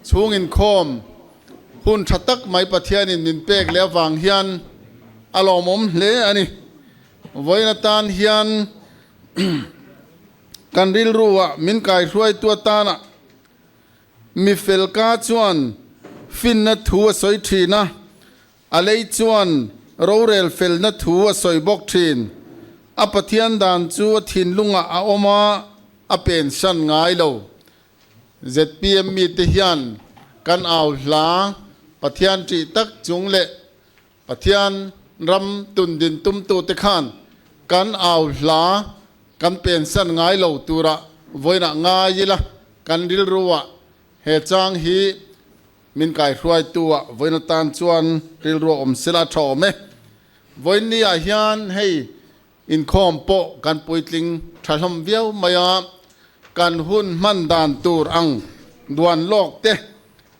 Chhung inkhawm hun tha tak mai Pathianin min pek leh avang hian a lawmawm hle a ni. Vawiin atan hian kan rilruah min kaihruaitu atana mi felka chuan finna thu a sawi thin a, A lei chuan rorel felna thu a sawi bawk thin. A Pathian dan chu a thinlungah a awm a, a pensan ngai lo. Zpm mite hian kan au hla Pathian ṭih tak chung leh Pathian ram tundin tumtute khan kan au hla kan pensan ngai lo turah vawiinah ngai ila kan rilruah he chang hi Min kaihruaitu ah vawiin atan chuan rilru a awm sela a tha awm e. Vawiin ni ah hian hei inkhawm pawh kan puitling tha hlawm viau mai a, kan hun hman dan tur ang duan lawk te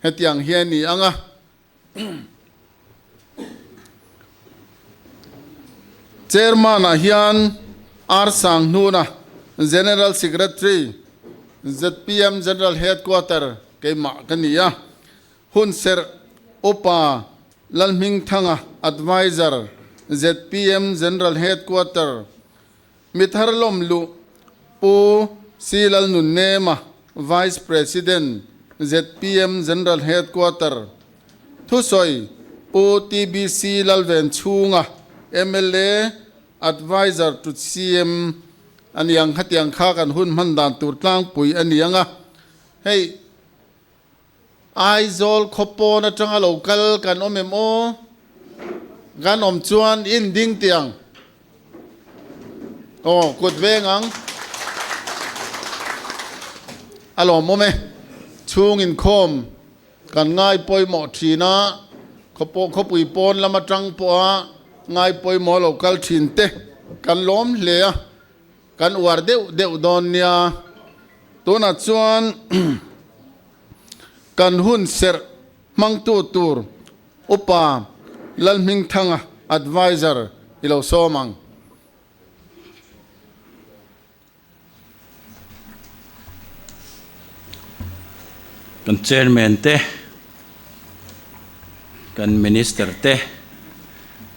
hetiang hi a ni ang a. Chairman ah hian R Sanghnuna, General Secretary, zpm General Headquarter, Keimah ka ni a, Hunserh Upa Lalhmingthanga, Adviser, zpm General Headquarter, Mithar Lawmluh, Pu C Lalnunnema, Vice President, zpm General Headquarter, Thusawi, Pu TBC Lalvenchhunga, mla, Adviser to CM, a ni ang. Hetiang kha kan hun hman dan tur tlangpui a ni ang a. Hei Aizawl khaw pawn atanga lo kal kan awm em aw? Kan awm chuan in ding tih ang. Aw, kut veng ang. A lawmawm e. Chhung inkhawm kan ngai pawimawh thin a, khawpui pawn lam atang pawha ngai pawimawh lo kal thin te kan lawm hle a. Kan uar deuh deuh dawn nia. Tunah chuan kan hun serh hmangtu tur Upa Lalhmingthanga, Adviser, i lo sawm ang. Kan Chairman te, kan Minister te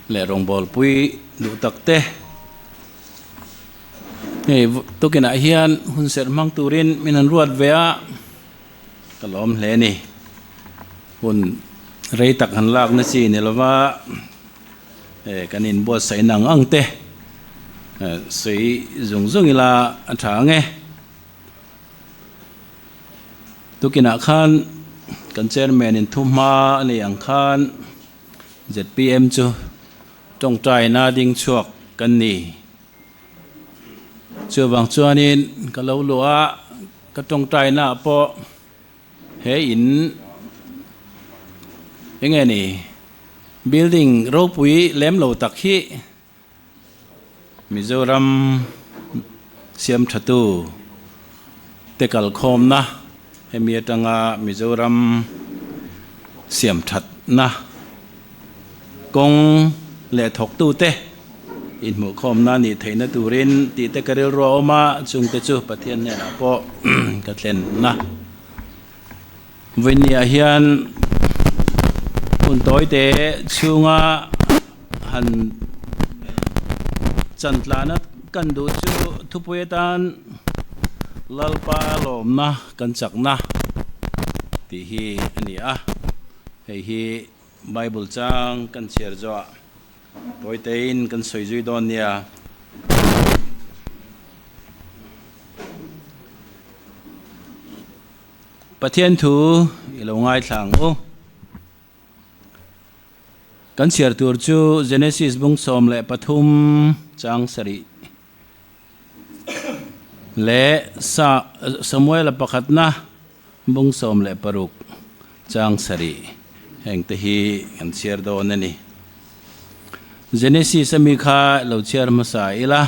leh rawngbawlpui duh tak te hei tukinah hian hun serh hmang turin min han ruat ve a, ka lawm hle a ni. Hun rei tak han lakna chi ni lova kan inbuatsaih nang ang te sawi zung zung ila a tha ang e. Tukinah khan kan chairman in thu hma a nei ang khan zpm chu tawngtaina ding chhuak kan ni. Chuvang chuanin ka lo luh a, ka tawngtaina ah pawh he in enge ni building ropui lem lo tak hi Mizoram siam thatu te kalkhawmna hemi atanga Mizoram siam thatna kawng leh thawktute inhmuhkhawmna nih theihna turin tih te ka rilru a awm a, chungte chu Pathian hnenah pawh ka thlenna. Vawinia hian hun tawite chhunga han chantlana kan duh chu thupui atan Lalpa lawmna kan chakna tih hi a ni a, hei hi Bible chang kan chhiar zawhah tawitein kan sawi zui dawn nia. Pathian thu i lo ngaithla ang u. Kan chhiar tur chu Genesis bung 13 chang sarih leh Samuela pakhatna bung 16 chang sarih heng te hi kan chhiar dawn a ni. Genesis ami kha lo chhiar hmasa ila.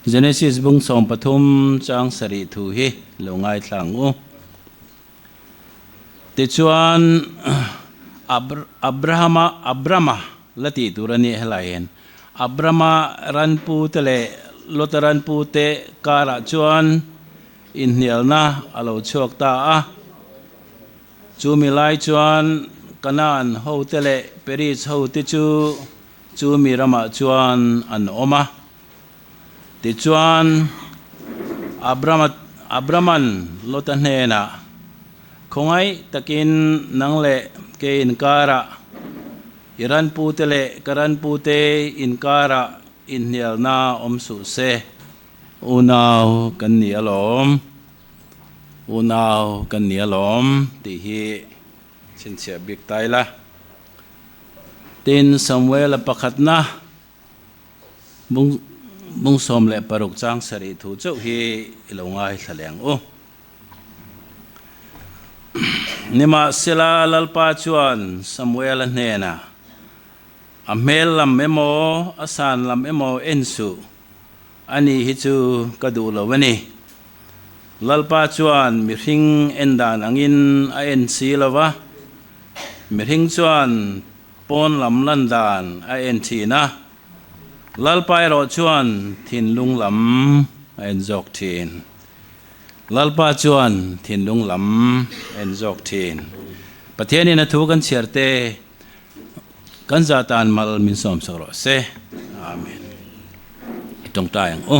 Genesis bung 13 chang sarih thu hi lo ngaithla ang u. Tichuan Abrahama Abrama la tih tur a nih helai hian Abrama ranpu te leh Lota ranpu te karah chuan inhnialna a lo chhuak ta a. Chumi lai chuan Kanaan hote leh Periz hote chu chumi ramah chuan an awm a. Tichuan, Abrama'n Lota hnenah, Khawngaih takin nang leh kei inkarah, i ranpute leh ka ranpute inkarah inhnialna awm suh se. Unau kan ni alawm, unau kan ni alawm tih hi chhinchhiah bik ta ila. Tin, Samuela pakhatna bung bung 16 chang sarih thu chauh hi i lo ngaithla leh ang u. Nimahsela, Lalpa chuan Samuela hnenah, A hmel lam emaw, a san lam emaw en suh, ani hi chu ka duh lo a ni. Lalpa chuan mihring en dan angin a en si lo va, mihring chuan pawn lam lan dan a en thin a, Lalpa erawh chuan thinlung lam a en zawk thin. Lalpa chuan thinlung lam a en zawk thin. Pathianin a thu kan chhiar te. Kan zah tan mal min sawm sak rawh se. Amen. I tawngtai ang u.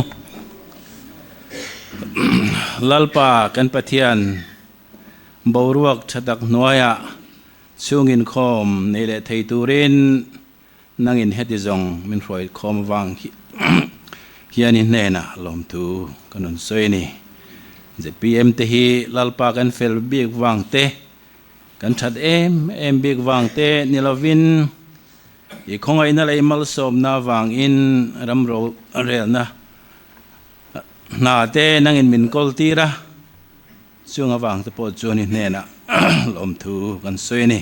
Lalpa kan Pathian boruak tha tak hnuaiah chhung inkhawm nei leh thei turin nangin heti zawng min hruai khawm avang hian i hnenah lawmthu ka rawn sawi a ni. ZPM te hi Lalpa kan fel bik vang te Kan that em em bik vang te ni lovin i khawngaihna leh i malsawmna vangin ram rorelna hna te nangin min kawl tir a, chung avang te pawh chuan i hnenah lawmthu kan sawi a ni.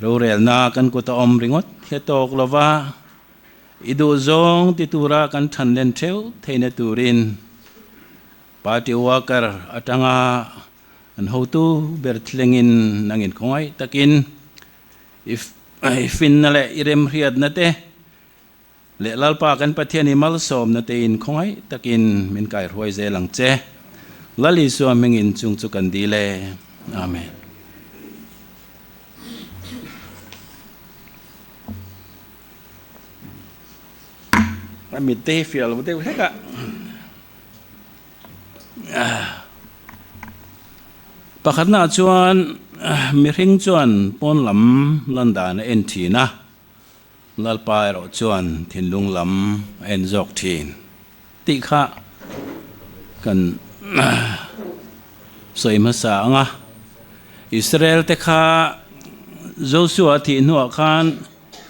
Rorelna kan kut a awm ringawt hre tawk lova i duhzawng ti tura kan than len theuh theihna turin party worker atanga An hotu ber thlengin nangin khawngaih takin i finna leh i remhriatna te leh Lalpa kan Pathian i malsawmna tein khawngaih takin min kaihruai zel ang che. Lal Isua hmingin chung chu kan dil e. Amen. A mit te hi fiah lo deuh hlek a. Pakhatnaah chuan mihring chuan pawn lam lan dan a en thin a, Lalpa erawh chuan thinlung lam a en zawk thin tih kha kan sawi hmasa ang a. Israel te kha Joshua thih hnuah khan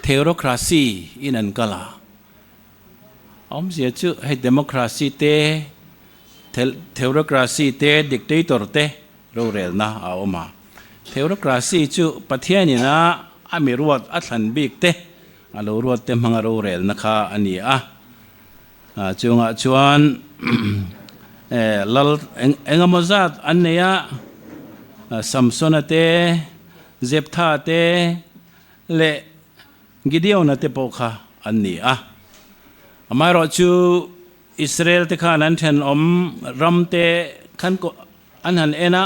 theocracy in an kal a. Awmzia chu hei democracy te, theocracy te, dictator te rorelna a awm a. Theocracy chu Pathianin a a mi ruat a thlan bik te, a lo ruat te hmanga rorelna kha a ni a. Chungah chuan lal engemaw zat an nei a, Samsona te, Jeptha te leh Gideon-a te pawh kha an ni a. Amaherawhchu, Israel-te khan an thenawm ramte khan an han en a,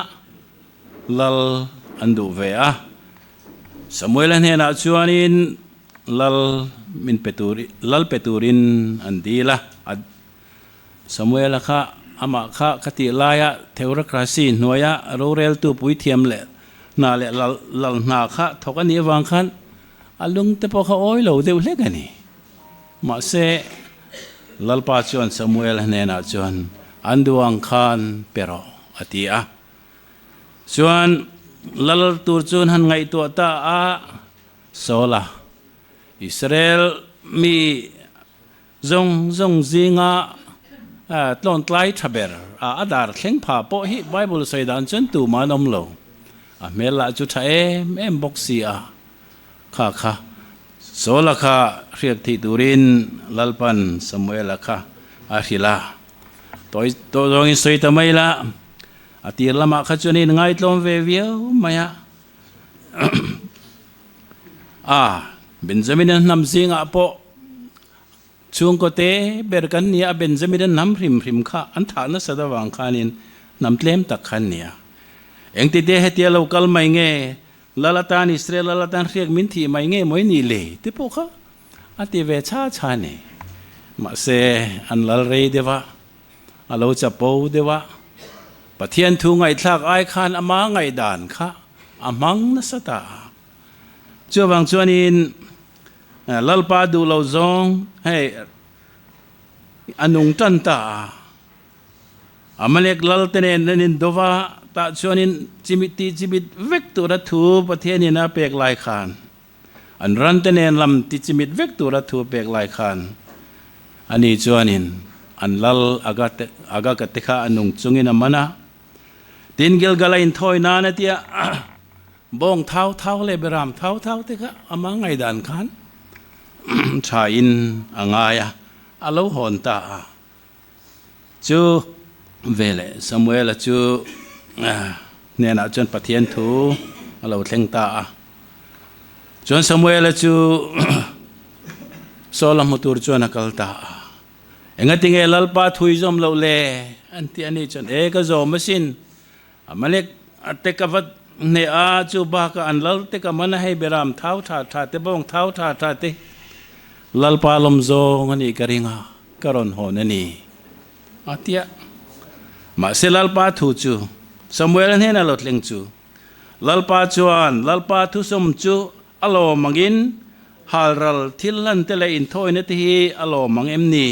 lal an duh ve a. Samuel-a hnenah chuanin lal min pe tur, lal pe turin an dil a. Samuel-a kha amah kha ka tih laia theocracy hnuaia roreltu puithiam leh hna leh lal hna kha thawk a nih avang khan a lung te pawh kha awi lo deuh hlek a ni. Mahse, Lalpa chuan Samuel-a hnenah chuan an duh ang khan pe rawh a ti a. Chuan lal tur chuan han ngaihtuah ta a, Saul-a, Israel mi, Zawng zawng zinga tlawntlai tha ber a a dar thleng pha pawh hi Bible sawi dan chuan tumah an awm lo. A hmel lah chu tha em em bawk si a. Kha kha Saula kha hriat thih turin Lalpan Samuela kha a hrilh a. Tawi tawh zawngin sawi ta mai la, a tir lamah kha chuan a inngaihtlawm ve viau mai a. A, Benjamina hnam zingah pawh chhungkaw te ber kan ni a, Benjamina hnam hrim hrim kha an thah nasat avang khanin hnam tlem tak kha an ni a. Engtite hetia lo kal mai nge, Lal atan Israel lal atan hriak min thih mai nge mawi nih le? Ti pawh kha a ti ve chha chha a ni. Mahse, an lal rei deuh a, a lo chapo deuh a, Pathian thu ngaihthlak ai khan ama ngaihdan kha a hmang nasa ta a. Chuvang chuanin Lalpa duh lo zawng hei a nung tan ta a. Amalek lal te nen an indo va, tah chuanin chimit tih chimit vek tura thu Pathianin a pek lai khan, an ran te nen lam ti chimit vek tura thu pek lai khan, ani chuanin an lal Agag-a te kha a nung chungin a man a. Tin, Gilgal-a inthawi nan a tia bawng thau thau leh beram thau thau te kha ama ngaihdan khan thain a ngai a, a lo hawn ta a. Chu veleh Samuela chu hnenah chuan Pathian thu a lo thleng ta a. Chuan Samuela chu Saula hmu tur chuan a kal ta a. Engatinge Lalpa thui zawm loh le? An ti a ni chuan, E ka zawm asin, Amalek te ka va hneh a, chu bakah an lal te ka man a, hei beram thau tha tha te, bawng thau tha tha te, Lalpa lawm zawng a nih ka ring a, ka rawn hawn a ni, a ti a. Mahse Lalpa thu chu Samuel hnenah lo thleng chu, Lalpa chuan Lalpa thusawm chu a lawm angin halral thil hlan te leh inthawina te hi a lawm ang em ni?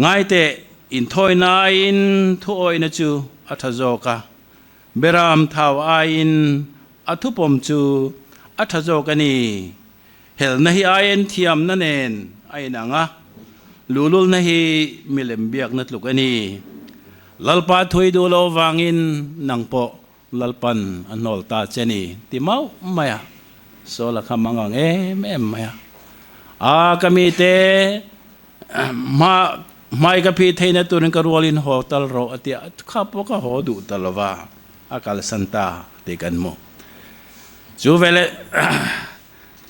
Ngaiteh, inthawina aiin thuawihna chu a tha zawk a, beram thau aiin a thupawm chu a tha zawk a ni. Helna hi aiin thiamna nen a inang a, luhlulna hi milem biakna tluk a ni. Lalpa thui duh loh vangin nang pawh Lalpan a hnawl ta che ni ti mauh mai a, Saul a kham ang ang em em mai a. A ka mite hma hmai ka phih theihna turin ka rualin haw tal rawh a ti a, kha pawh ka haw duh ta lo va, a kalsan ta tih kan hmu. Chu veleh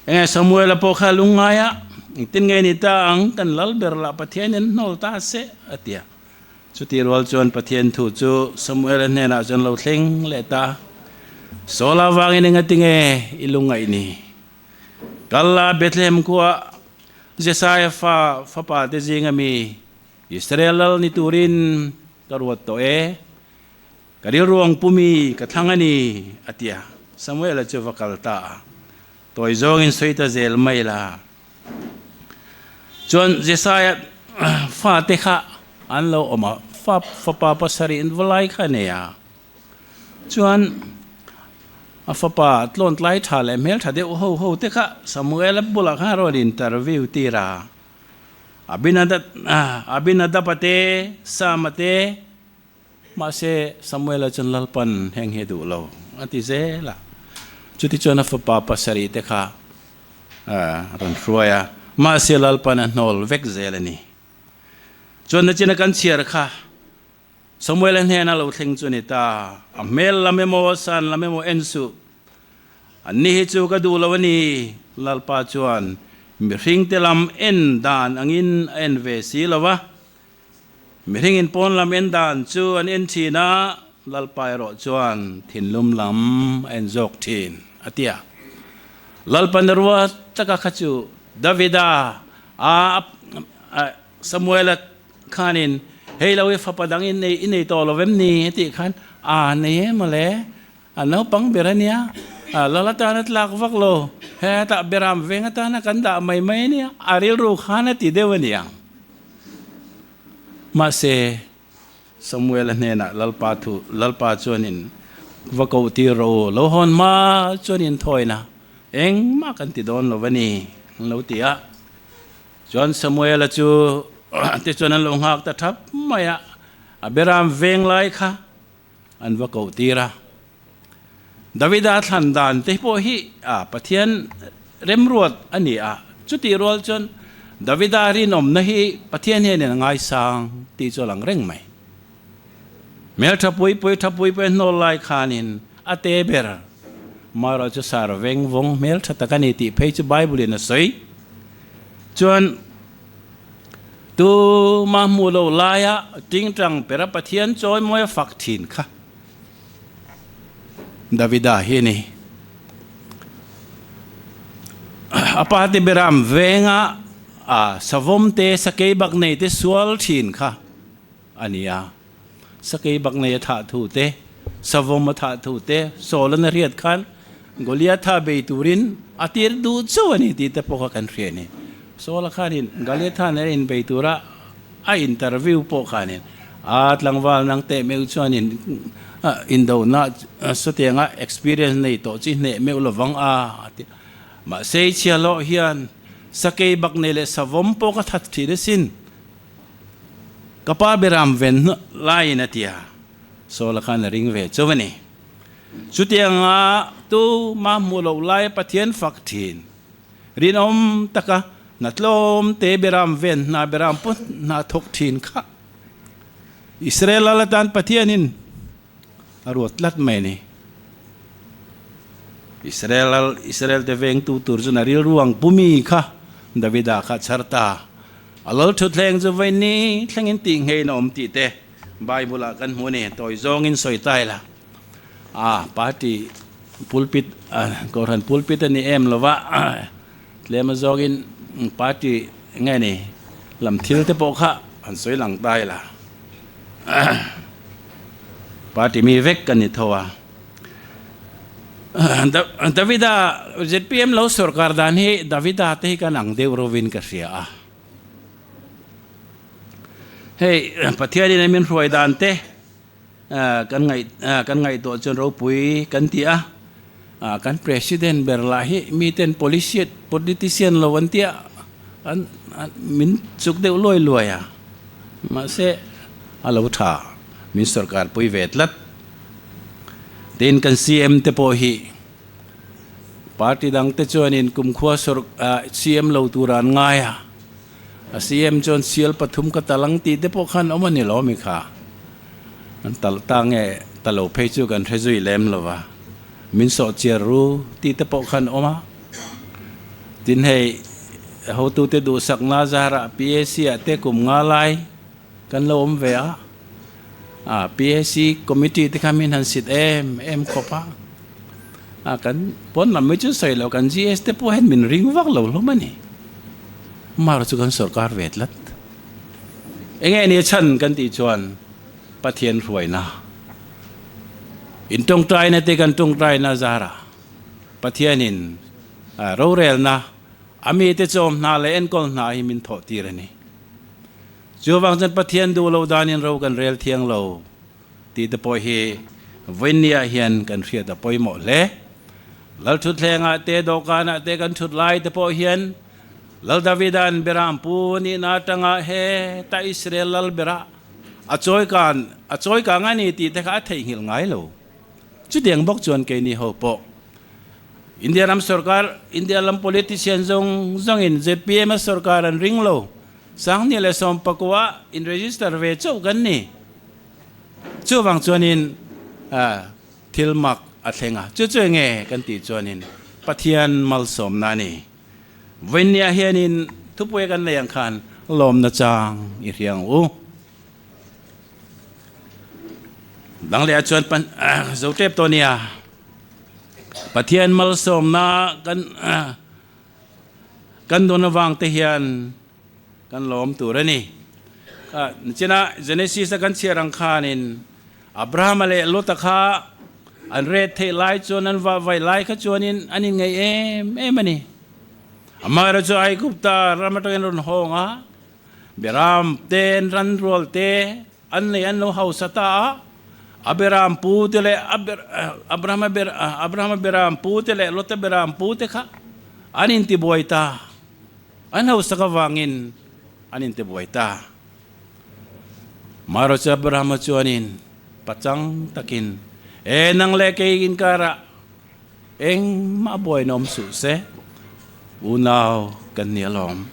enge Samuela pawh kha lungngai a, engtin nge ni ta ang, kan lal ber lah Pathianin hnawl ta se a ti a. Chutih rual chuan Pathian thu chu Samuela hnenah chuan lo thleng leh ta. Saul avangin engatinge i lungngaih ni? Kal la Bethlehem khua Jesaia fa fapa te zinga mi Israel lal ni turin ka ruat tawh e. Ka rilruang pumi ka thlang a ni, a ti a. Samuela chu va kal ta a. Tawi zawngin sawi ta zel mai la. Chuan Jesaia fate kha an lo awm a, fa fapa pasarih in va lai kha a nei a. Chuan a fapa tlawn tlai tha leh hmel tha deuh ho ho te kha Samuela bulah khan a rawn interview tir a. Abinadab Abinadaba te, Sama te, Mahse, Samuela chuan Lalpan heng hi a duh lo a ti zel a. Chutichuan a fapa pasarih te kha a rawn hruai a, mahse Lalpan a hnawl vek zel a ni. Chuan nachina kan chhiar kha Samuela hnena lo thleng chu a ni ta, a hmel lam emaw, san lam emaw en suh, anni hi chu ka duh lo a ni. Lalpa chuan mihringte lam en dan angin a en ve si lo va, Mihring in pawn lam en dan chu an en thin a, Lalpa erawh chuan thinlum lam a en zawk thin, a ti a. Lalpa na ruat taka kha chu Davida a Samuela khanin, Hei lo i fapa dang i nei tawh lo vem ni? a tih khan, A nei em mawle, a naupang ber a nia, lal atana tlak vak lo, hetah beram veng atana kan dah mai mai a nia, a rilru khan a ti deuh a niang. Mahse, Samuela hnenah Lalpa thu, Lalpa chuanin va koh tir rawh u, lo hawn hma chuanin thawina engmah kan ti dawn lo a ni, an lo ti a. Chuan Samuela chu tichuan an lo nghak ta thap mai a, a beram veng lai kha an va koh tir a. Davida thlan dan te pawh hi a Pathian remruat a ni a, chutih rual chuan Davida rinawmna hi Pathian hianin a ngaisang tih chu a lang reng mai. Hmeltha pui pui tha pui pui a hnawl lai khanin a te ber marawh chu sar veng vawng hmeltha tak a ni tih phei chu Bible in a sawi. Chuan Tuma hmuh loh laia tingtang pera Pathian chawimawi a fak thin kha. Davida hi a ni. A pa te beram venga a savawm te sakei bak nei te sual thin kha a ni a. Sakei bak nei a thah thu te, savawm a thah thu te, Saul an a hriat khan Goliatha bei turin a tir duh chauh a ni tih te pawh kha kan hria a ni. Saul a khanin Goliatha nen a inbei tura a interview pawh khanin a tlangval nang teh meuh chuanin indohna sawtianga experience nei tawh chi hneh meuh lovang a a ti. Mahse i chhiahhlawh hian sakei bak nei leh savawm pawh ka that thin asin. Ka pa beram ven laiin a ti a, Saul a khan a ring ve chauh a ni. Chutianga tu mah hmuh loh laia Pathian fak thin, rinawm taka hna tlawm te beram ven hna beram pawh hna thawk thin kha Israel lal atan Pathianin a ruat tlat mai a ni. Israel lal Israel te vengtu tur chuan a rilru ang pumi kha Davida kha a chhar ta. A lal thutthleng chu vaini thlengin tihngeiin a awm tih te Bible ah kan hmu a ni. Tawi zawngin sawi ta ila. A party pulpit kohhran pulpit a ni em lova tlem a zawngin party nge ni lam thil te pawh kha an sawi lang ta ila. Party mi vek ka ni tho a. Davida zpm lo sorkar dan hi Davida te hi kan ang deuh rovin ka hria a. Hei Pathianin a min hruai dan te kan ngaih kan ngaihtuah chuan ropui kan ti a. Kan president ber lah hi miten polician politician lo an tia an min chuk deuh luai luai a. Mahse a lo tha min sorkar pui ve tlat. Tin kan CM te pawh hi party dang te chuanin kumkhua sawr CM lo tur an ngai a, a CM chuan sial pathum ka tal ang tih te pawh khan awm a ni lo mi kha. An tal ta nge ta lo phei chu kan hre zui lem lo va, min sawh chiar ru tih te pawh khan awm a. Tin hei hotute duhsakna zarah PAC ah te kum nga lai kan lo awm ve a, a PAC committee te kha min han sit em em khawp a, a kan pawn lam mai chu sawi loh kan GS te pawh hian min ring vak lo hlawm a ni, mar chu kan sorkar ve tlat. Enge ni chhan kan tih chuan Pathian hruaina in tawngtaina te kan tawngtaina zara Pathianin rorelna a mite chawm hna leh enkawl hna hi min thawh tir a ni. Chuvang chuan Pathian duh loh danin ro kan rel thiang lo tih te pawh hi vawinia hian kan hriat a pawimawh hle. Lal thutthlengah te dawhkanah te kan thut lai te pawh hian Lal Davida'n Beram pu nihna atanga heta Israel lal bera a chawikan a chawikang a ni tih te kha a theihnghilh ngai lo. Chutiang bawk chuan keini ho pawh India ram sorkar, India lam politician zawng zawngin zpm a sorkar an ring lo. Sanghnih leh sawmpakua in register ve chauh kan ni. Chuvang chuanin thil mak a thleng a. Chu chu enge kan tih chuanin Pathian malsawmna a ni. Vawinia hianin thupui kan nei ang khan lawmna chang i hria ang u. Dang leh ah chuan zo tep tawh nia. Pathian malsawmna kan kan dawn avang te hian kan lawm tur a ni. Nichina Genesis a kan chhiar ang khanin Abrahama leh Lota kha an ret theih lai chuan an vah vai lai kha chuanin an inngeih em em a ni. Amaherawhchu chu Aigupta ram atangin rawn hawng a, Beram te an ran rual te an nei an lo hausa ta a, a beram pu te leh Abrahama Abrahama beram pu te leh Lota beram pu te kha an intibuai ta. An hausak avangin an intibuai ta. Maro chu Abrahama chuanin pachang takin, E nang leh kei inkarah Engmah buaina awm suh se, unau kan ni alawm.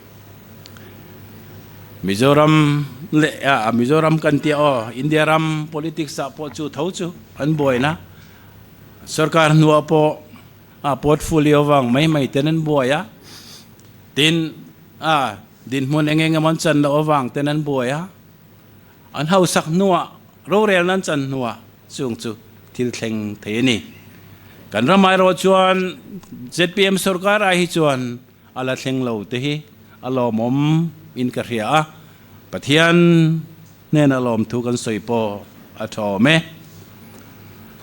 Mizoram leh a Mizoram kan tia aw, India ram politics ah pawh chu tho chu an buaina. Sorkar hnuah pawh a portfolio vang mai mai ten an buai a, tin a dinhmun eng eng emaw an chan loh avang ten an buai a, an hausak hnuah rorelna an chan hnuah chung chu thil thleng thei a ni. Kan ram erawh chuan zpm sorkar ah hi chuan a la thleng lo te hi a lawmawm in ka hria a, Pathian hnena lawmthu kan sawi pawh a tha awm e.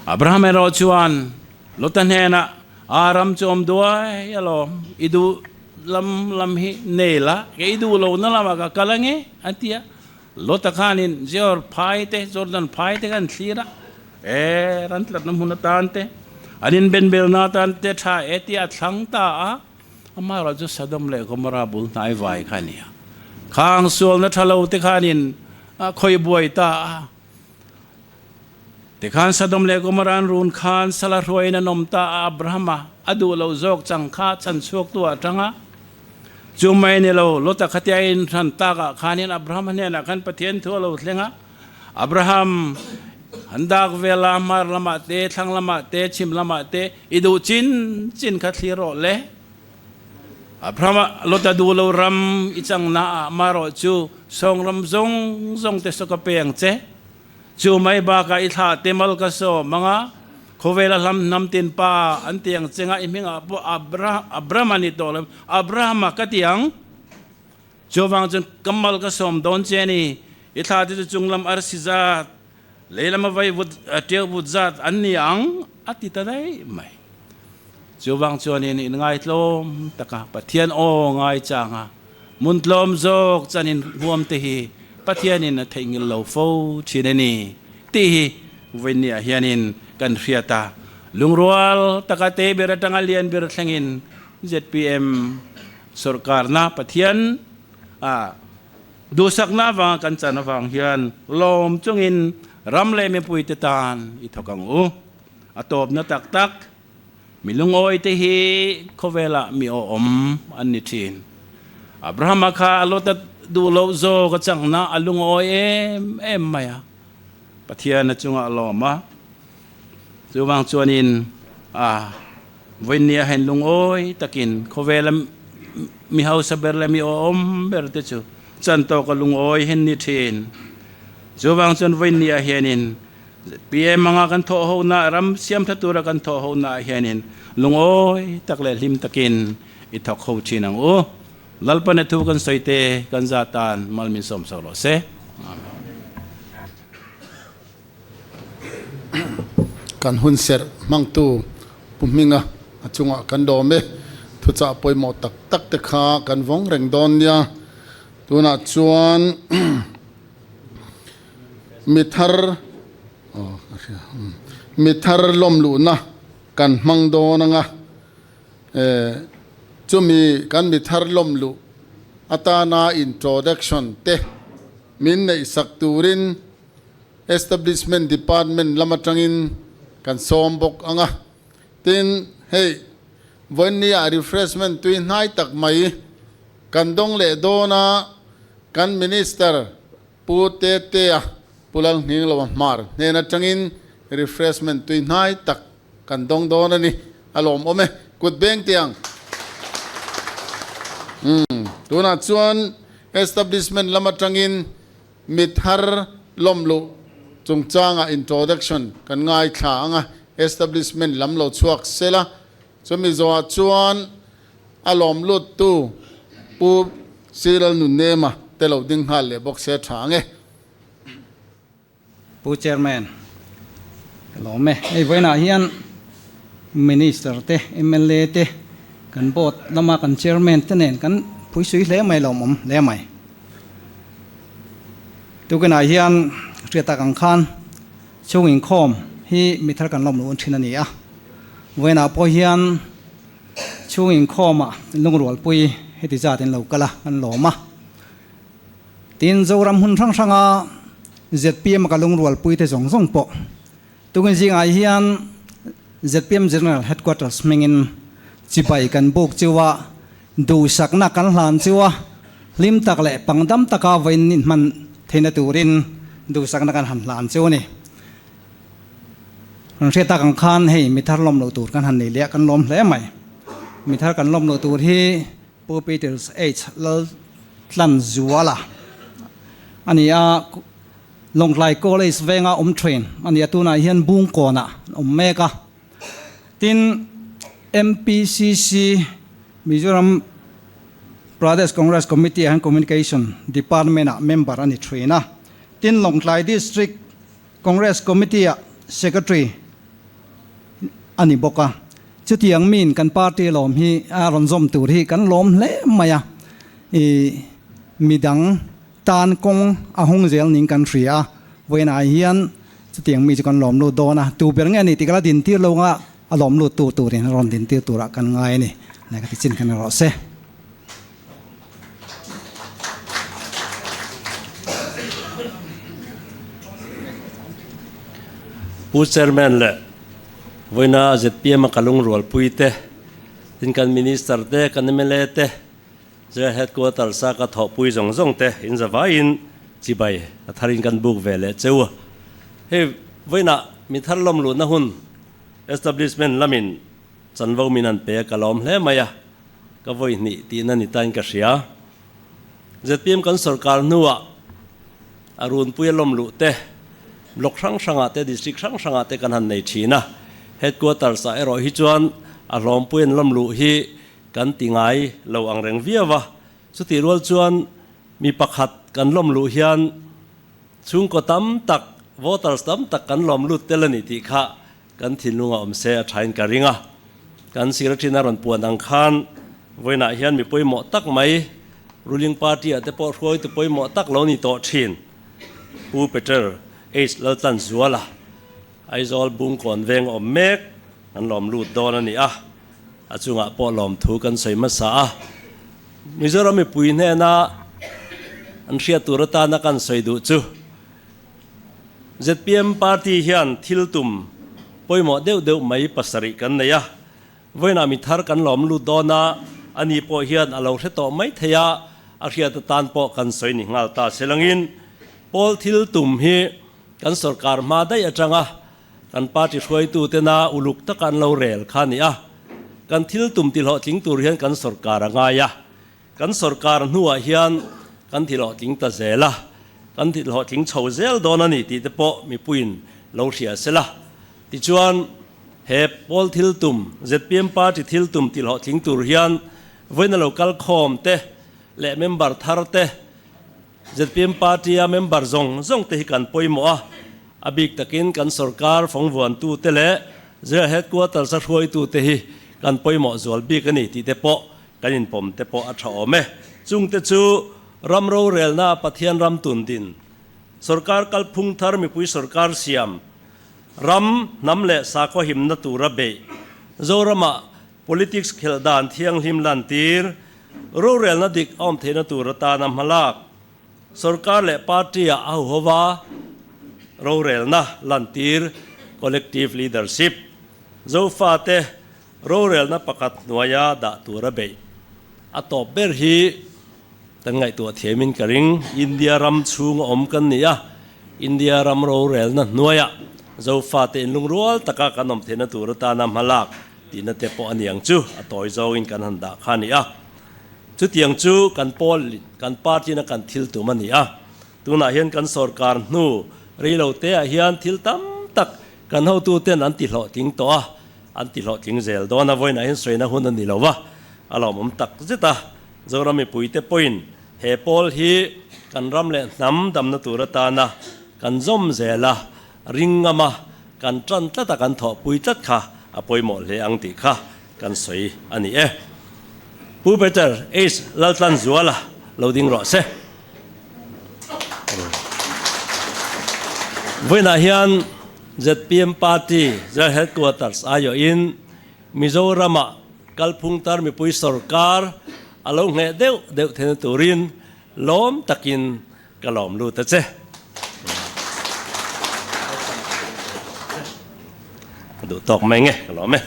Abraham erawh chuan Lota hnenah, A ram chu awm duai alawm, i duh lam lam hi nei la, kei i duh lohna lamah ka kal ange, a ti a. Lota khanin Zeor phai te, Jordan phai te kha an thlir a, e, ran tlatna hmun atan te, an inbenbelna atan te tha e tia a thlang ta a. Amaherawh chu Sodom leh Gomorrah bul hnai vai kha a ni a, khang sualna tha lo te khanin a khawi buai ta a. Tikhan Sodom leh Gomorrah an run khan sala hruaiin an awm ta a, Abrahama a duh loh zawk chang kha chan chhuak tu ah tang a. Chu mai ni lo, Lota khatia in hran tak ah khanin Abrahama hnenah khan Pathian thu a lo thleng a, Abraham, han dak vel a, hmar lamah te, thlang lamah te, chhim lamah te, i duh chin chin kha thlir rawh le. Abrahama, Lota duh lo ram i changna ah marawh chu sawng ram zawng zawng te saw ka pe ang che. Chu mai bakah i thlah te mal ka sawm ang a, khawvela hlam hnam tin pa an ti ang che nga i hmingah pawh Abraham a ni tawh lo, Abrahama ka ti ang. Chuvang chuan ka mal ka sawm dawn che a ni, i thla te chu chunglam arsi zat, lei lama vai vut, ṭiau vut zat an ni ang, a ti ta daih mai. Chuvang chuanin in ngaitlawm taka Pathian aw ngaichang a, hmun tlawm zawk chanin huam te hi Pathianin a theihnghilh lo fo thin a ni tih hi vawiinniah hianin kan hriat a. Lungrual taka te ber atanga lian ber thlengin zpm Sorkarna Pathian a duhsakna avanga kan chan avang hian lawm chungin ram leh mipuite tan i thawk ang u. A tawpna tak tak, mi lungawi te hi khawvelah mi awhawm an ni thin. Abrahama kha a Lota duh loh zawk a changna a lungawi em em mai a, Pathian a chungah a lawm a. Chuvang chuanin a. Vawinia hen lungawi takin khawvela mi hausa ber leh mi awhawm ber te chu chan tawka lungawi hen ni thin. Chuvang chuan vawinia hianin zpm anga kan thawh hona, ram siam tha tura kan thawh hona ah hianin lungawi tak leh hlim takin i thawk ho thin ang u. Lalpana thu kan sawi te kan za tan mal min sawm sak rawh se. Amen. Kan hun serh hmangtu Pu Hminga a chungah kan dawm e. Thuchah pawimawh tak tak te kha kan vawng reng dawn nia. Tunah chuan mi thar aw ka hria mi thar lawm luhna kan hmang dawn anga chumi kan mi thar lawm luh atana introduction te min neihsak turin Establishment Department lam atangin kan sawm bawk ang a. Tin, hei, vawiinniah refreshment tui hnai tak mai kan dawng leh dawn a, kan Minister Pu Tetea, Pu Lalhngingloa Hmar hnen atangin refreshment tui hnai tak kan dawng dawn a ni. A lawmawm e. Kut beng tiang. Umm, tunah chuan Establishment lam atangin Mi thar lawm luh chungchangah introduction kan ngaithla ang a, establishment lam lo chhuak sel a, chumi zawhah chuan a lawm luttu Pu Cyril Nunnema te lo ding nghal leh bawk se tha ang e. Pu Chairman, ka lawm e. Hei vawiinah hian Minister te, mla te, kan board lama kan Chairman te nen kan phuisui hle mai lawmawm hle mai. Tukinah hian hriat tak ang khan chhung inkhawm hi mi thar kan lawm luh thin a ni a. Vawiinah pawh hian chhung inkhawmah lungrualpui heti zat in lo kal a, kan lawm a. Tin, Zoram hmun hrang hranga zpm a ka lungrualpui te zawng zawng pawh tukin zingah hian zpm General Headquarters hmingin chibai kan buk chu a, duhsakna kan hlan chu a, hlim tak leh pangdam taka vawiin hman theihna turin duhsakna kan han hlan chu a ni. Kan hriat tak ang khan hei mi thar lawm loh tur kan han nei leh a, kan lawm hle mai. Mi thar kan lawm loh tur hi Pu Peters H. Laltlanzuala a ni a, Lawngtlai College venga awm thin a ni a, tunah hian Bungkawnah an awm mek a. Tin, MPCC, Mizoram Pradesh Congress Committee ah hian Communication Department ah member a ni thin a. Tin, Lawngtlai District Congress Committee ah Secretary a ni bawk a. Chutiang miin kan party lawm hi a rawn zawm tur hi kan lawm hle mai a. I midang tan kawng a hung zel ning kan hria a. Vawiinah hian chutiang mi chu kan lawm lut dawn a. Tu ber nge a ni tih ka la dintir lo nga a lawm lut tu turin rawn dintir turah kan ngai a ni. Lehkha ti chin khan rawh se. Pu Chairman leh vawiina zpm a ka lungrualpui te, tin kan Minister te, kan mla te, Jail Headquarters a ka thawhpui zawng zawng te in zavaiin chibai a tharin kan buk ve leh cheu a. Hei vawiinah mi thar lawm luhna hun establishment lamin chanvo min an pe a ka lawm hle mai a, ka vawi hnih tihna ni tain ka hria. Zpm kan sorkar hnuah a runpui a lawm luh te, block hrang hrangah te, district hrang hrangah te kan han nei thin a, headquarters ah erawh hi chuan a hlawmpui an lawm luh hi kan ti ngai lo ang reng viau a. Chutih rual chuan mi pakhat kan lawm luh hian chhungkaw tam tak, voters tam tak kan lawm lut tel a ni tih kha Kan thinlung a awm se a thain ka ring a, kan secretary na rawn puan ang khan vawiinah hian mi pawimawh tak mai ruling party ah te pawh hruaitu pawimawh tak lo ni tawh thin Pu Peter H Laltlanzuala Aizawl Bungkawn veng awm mek an lawm lut dawn a ni a, a chungah pawh lawmthu kan sawi hmasa a. Mizoram mipui hnena an hriat tur atana kan sawi duh chu Zpm party hian thil tum pawimawh deuh deuh mai pasarih kan nei a, vawiinah mi thar kan lawm lut dawn a, ani pawh hian a lo hre tawh mai thei a, a hriat atan pawh kan sawi ni nghal ta se langin pawl thil tum hi kan sorkar hma daih atanga kan party hruaitu tena uluk taka an lo rel kha a ni a, kan thil tum tihlawhtling tur hian kan sorkar a ngai a. Kan sorkar hnuah hian kan tihlawhtling ta zel a, kan tihlawhtling chho zel dawn a ni tih te pawh mipuiin lo hria se la. Tichuan, he pawl thil tum, zpm party thil tum tihlawhtling tur hian vawiina lo kal khawm te leh member thar te, zpm party-a member zawng zawng te hi kan pawimawh a, a bik takin kan sorkar fawngvuantu te leh Zira headquarters-a hruaitu te hi kan pawimawh zual bik a ni tih te pawh Kan inpawm te pawh a tha awm e. Chungte chu ram rorelna Pathian ram tun din, sorkar kalphung thar mipui sorkar siam, ram, hnam leh sakhaw himna tura beih, Zoramah politics khelh dan thianghlim lantir, rorelna dik a awm theihna tur atana hmalak, sorkar leh party-ah a huhova rorelna lantir, collective leadership, Zofate Rorelna pakhat hnuaia dah tur a beih a tawp ber hi kan ngaihtuah thiamin ka ring. India ram chhunga awm kan ni a, India ram rorelna hnuaia Zofate inlungrual taka kan awm theihna tur atana hmalak tihna te pawh a ni ang chu, a tawi zawngin kan han dah kha a ni a. Chutiang chu kan pawl, kan party-na kan thil tum a ni a. Tunah hian kan sorkar hnu rei lo teah hian thil tam tak kan hotuten an tihlawhtling tawh a. An ti hlawhtling zel dawn a, vawiinah hian sawina hun a ni lo va, a lawmawm tak zet a. Zoram mipuite pawhin he pawl hi kan ram leh hnam damna tur atana kan zawm zel a, ring ngam a, kan tan tlat a, kan thawhpui tlat kha a pawimawh hle ang tih kha kan sawi a ni e. Pu Peter H. Laltlanzuala lo ding rawh se. Vawiinah hian zpm Party General Headquarters aiawhin Mizoramah kalphung tar mipui sorkar a lo ngheh deuh deuh theihna turin lawm takin ka lawm lut a che. Ka duh tawk mai nge ka lawm e.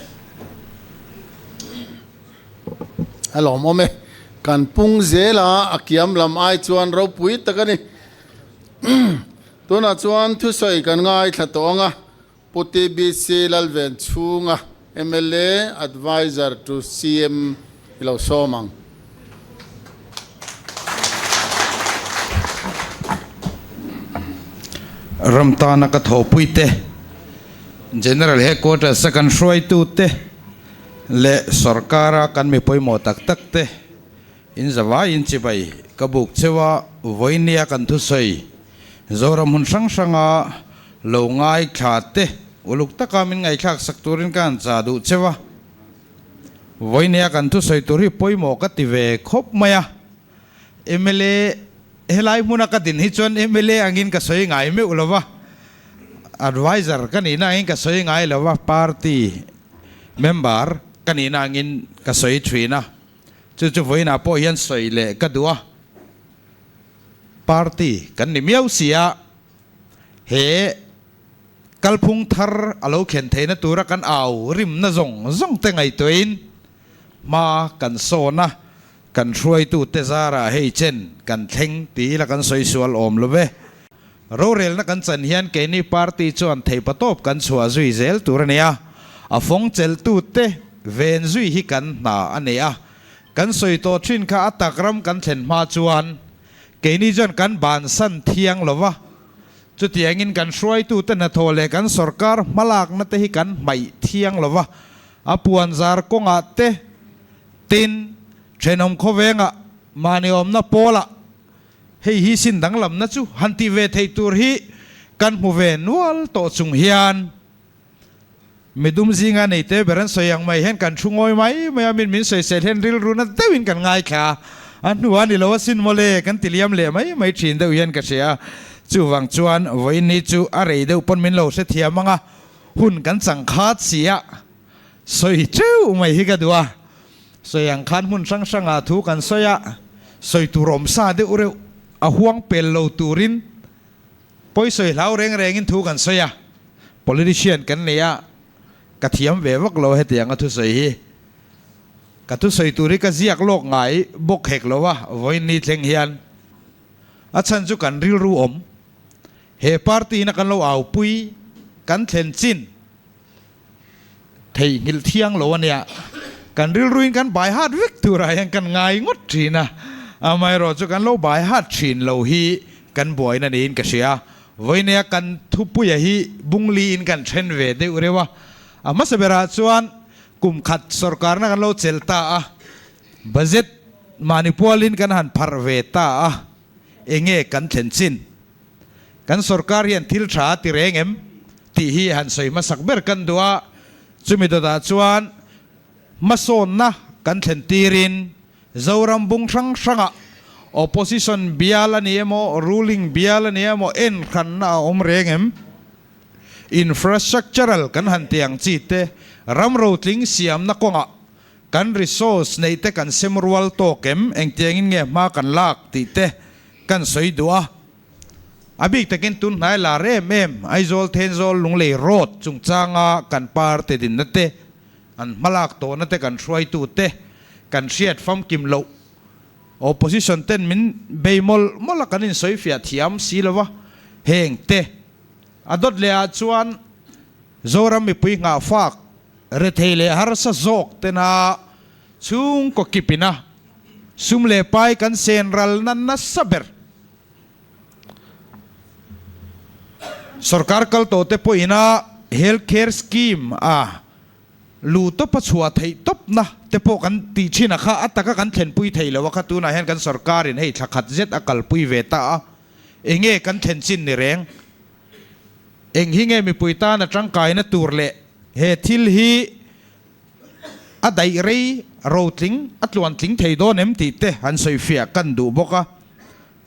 A lawmawm e. Kan pung zela a kiam lam ai chuan ropui tak a ni. Tunah chuan thusawi kan ngaithla tawh ang a, Pu TBC Lalvenchhunga mla Adviser to CM i lo sawm ang. Ram tana ka thawhpui te, General Headquarters a kan hruaitute leh sorkara kan mi pawimawh tak tak te in zavaiin chibai ka buk cheu a, vawinia kan thusawi Zoram hmun hrang hranga lo ngaithla te uluk taka min ngaihthlak sak turin ka han chah duh cheu a, vawinia kan thusawi tur hi pawimawh ka ti ve khawp mai a, Mla helai hmuna ka din hi chuan mla angin ka sawi ngai meuh lo va, adviser ka nihna angin ka sawi ngai lo va, party member ka nihna angin ka sawi thin a, chu chu vawiinah pawh hian sawi leh ka duh a, party kan ni miau si a, he kalphung thar a lo thlen theihna tura kan au rimna zawng zawng te ngaihtuahin hma kan sawn a. Kan hruaitute zarah hei chen kan thleng ti ila kan sawi sual awm lo ve. Rorelna kan chan hian keini party chuan theihpatawp kan chhuah zui zel tur a ni a, a fawng cheltute ven zui hi kan hna a ni a. Kan sawi tawh thin kha a tak ram kan thlen hma chuan keini chuan kan bansan thiang lo va, chutiangin kan hruaitute hnathawh leh kan sorkar hmalakna te hi kan hmaih thiang lo va, a puanzar kawngah te Tin, thenawm khawvengah mahni awmna pawlah hei hi sin danglamna chu han tih ve theih tur hi kan hmu ve nual tawh chung hian midum zinga nei te ber an sawi ang mai hian kan thu ngawi mai mai a, min min sawisel hian rilru na deuhin kan ngaithla a, a hnuah ni lo a sin mawle kan ti liam leh mai mai thin deuh hian ka hria a, chuvang chuan vawiin ni chu a rei deuh pawn min lo hrethiam ang a, hun kan changkhat si a. Sawi teuh mai hi ka duh a, sawi ang khan hmun hrang hrangah thu kan sawi a, sawi tur awm sa deuh reuh a huang pel lo turin pawi sawi hlau reng rengin thu kan sawi a, politician kan nei a, ka thiam ve vak lo hetiang a thusawi hi. Ka thusawi tur hi ka ziak lawk ngai bawk hek lo a, vawiin ni thleng hian a chhan chu kan rilru awm he party in a kan lo aupui kan thlen chin. Theihnghilh thiang lo a nia. Kan rilruin kan bai hat vek turah hian kan ngai ngawt thin a, amaherawh chu kan lo bai hat thin lo hi kan buaina niin ka hria. Vawinia kan thupuia hi Bungliin kan then ve deuh reuh a, a hmasa berah chuan kum khat sorkarna kan lo chelh ta a, budget mahni pualin kan han pharh ve ta a, enge kan thlen chin? Kan sorkar hian thil tha a ti reng em? tih hi han sawi hmasak ber kan duh a, chumi dawtah chuan hmasawnna kan thlen tirin Zoram bung hrang hrangah opposition bial a ni emaw, ruling bial a ni emaw en hranna a awm reng em? Infrastructural kan han ti ang chi te, ram rotling siamna kawngah kan resource neih te kan sem rual tawk em? Engtiangin nge hma kan lak tih te kan sawi duh a. A bik takin tun hnai lar em em Aizawl Thenzawl Lunglei Road chungchanga kan parte dinna te, an hmalak tawhna te kan hruaitu te kan hriat famkim loh. Opposition ten min bei mawlh mawlh a kan insawi fiah thiam si lo va, heng te a dawt leh ah chuan Zoram mipui nghahfak rethei leh harsa zawk tena chhungkaw kipina sum leh pai kan sen ralna nasa ber. Sorkar kal tawh te pawhina Health Care Scheme a lu tawp a chhuah theih tawpna te pawh kan tih thin a kha a taka kan thlenpui thei lo a kha tunah hian kan sorkarin hei thla khat zet a kalpui ve ta a, enge kan thlen chin ni reng? Eng hi nge mipui tana tangkaina tur leh he thil hi A daih rei rotling a tluantling thei dawn em tih te han sawi fiah kan duh bawk a,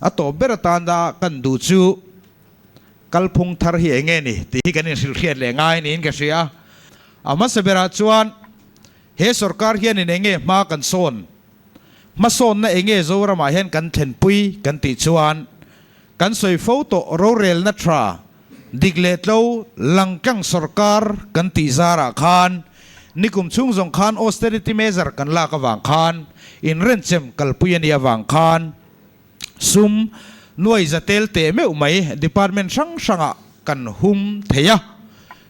a tawp ber atana kan duh chu kalphung thar hi eng nge ni tih hi kan inhrilhhriat leh ngai niin ka hria a. A hmasa berah chuan he sorkar hianin eng nge hma kan sawn, hmasawnna eng nge Zoramah hian kan thlenpui kan tih chuan kan sawi fo tawh rorelna tha Dik leh tlo langtlang sorkar kan tih zarah khan nikum chhung zawng khan austerity measure kan lak avang khan inrenchem kalpui a nih avang khan sum nuai za tel teh meuh mai department hrang hrangah kan hum thei a,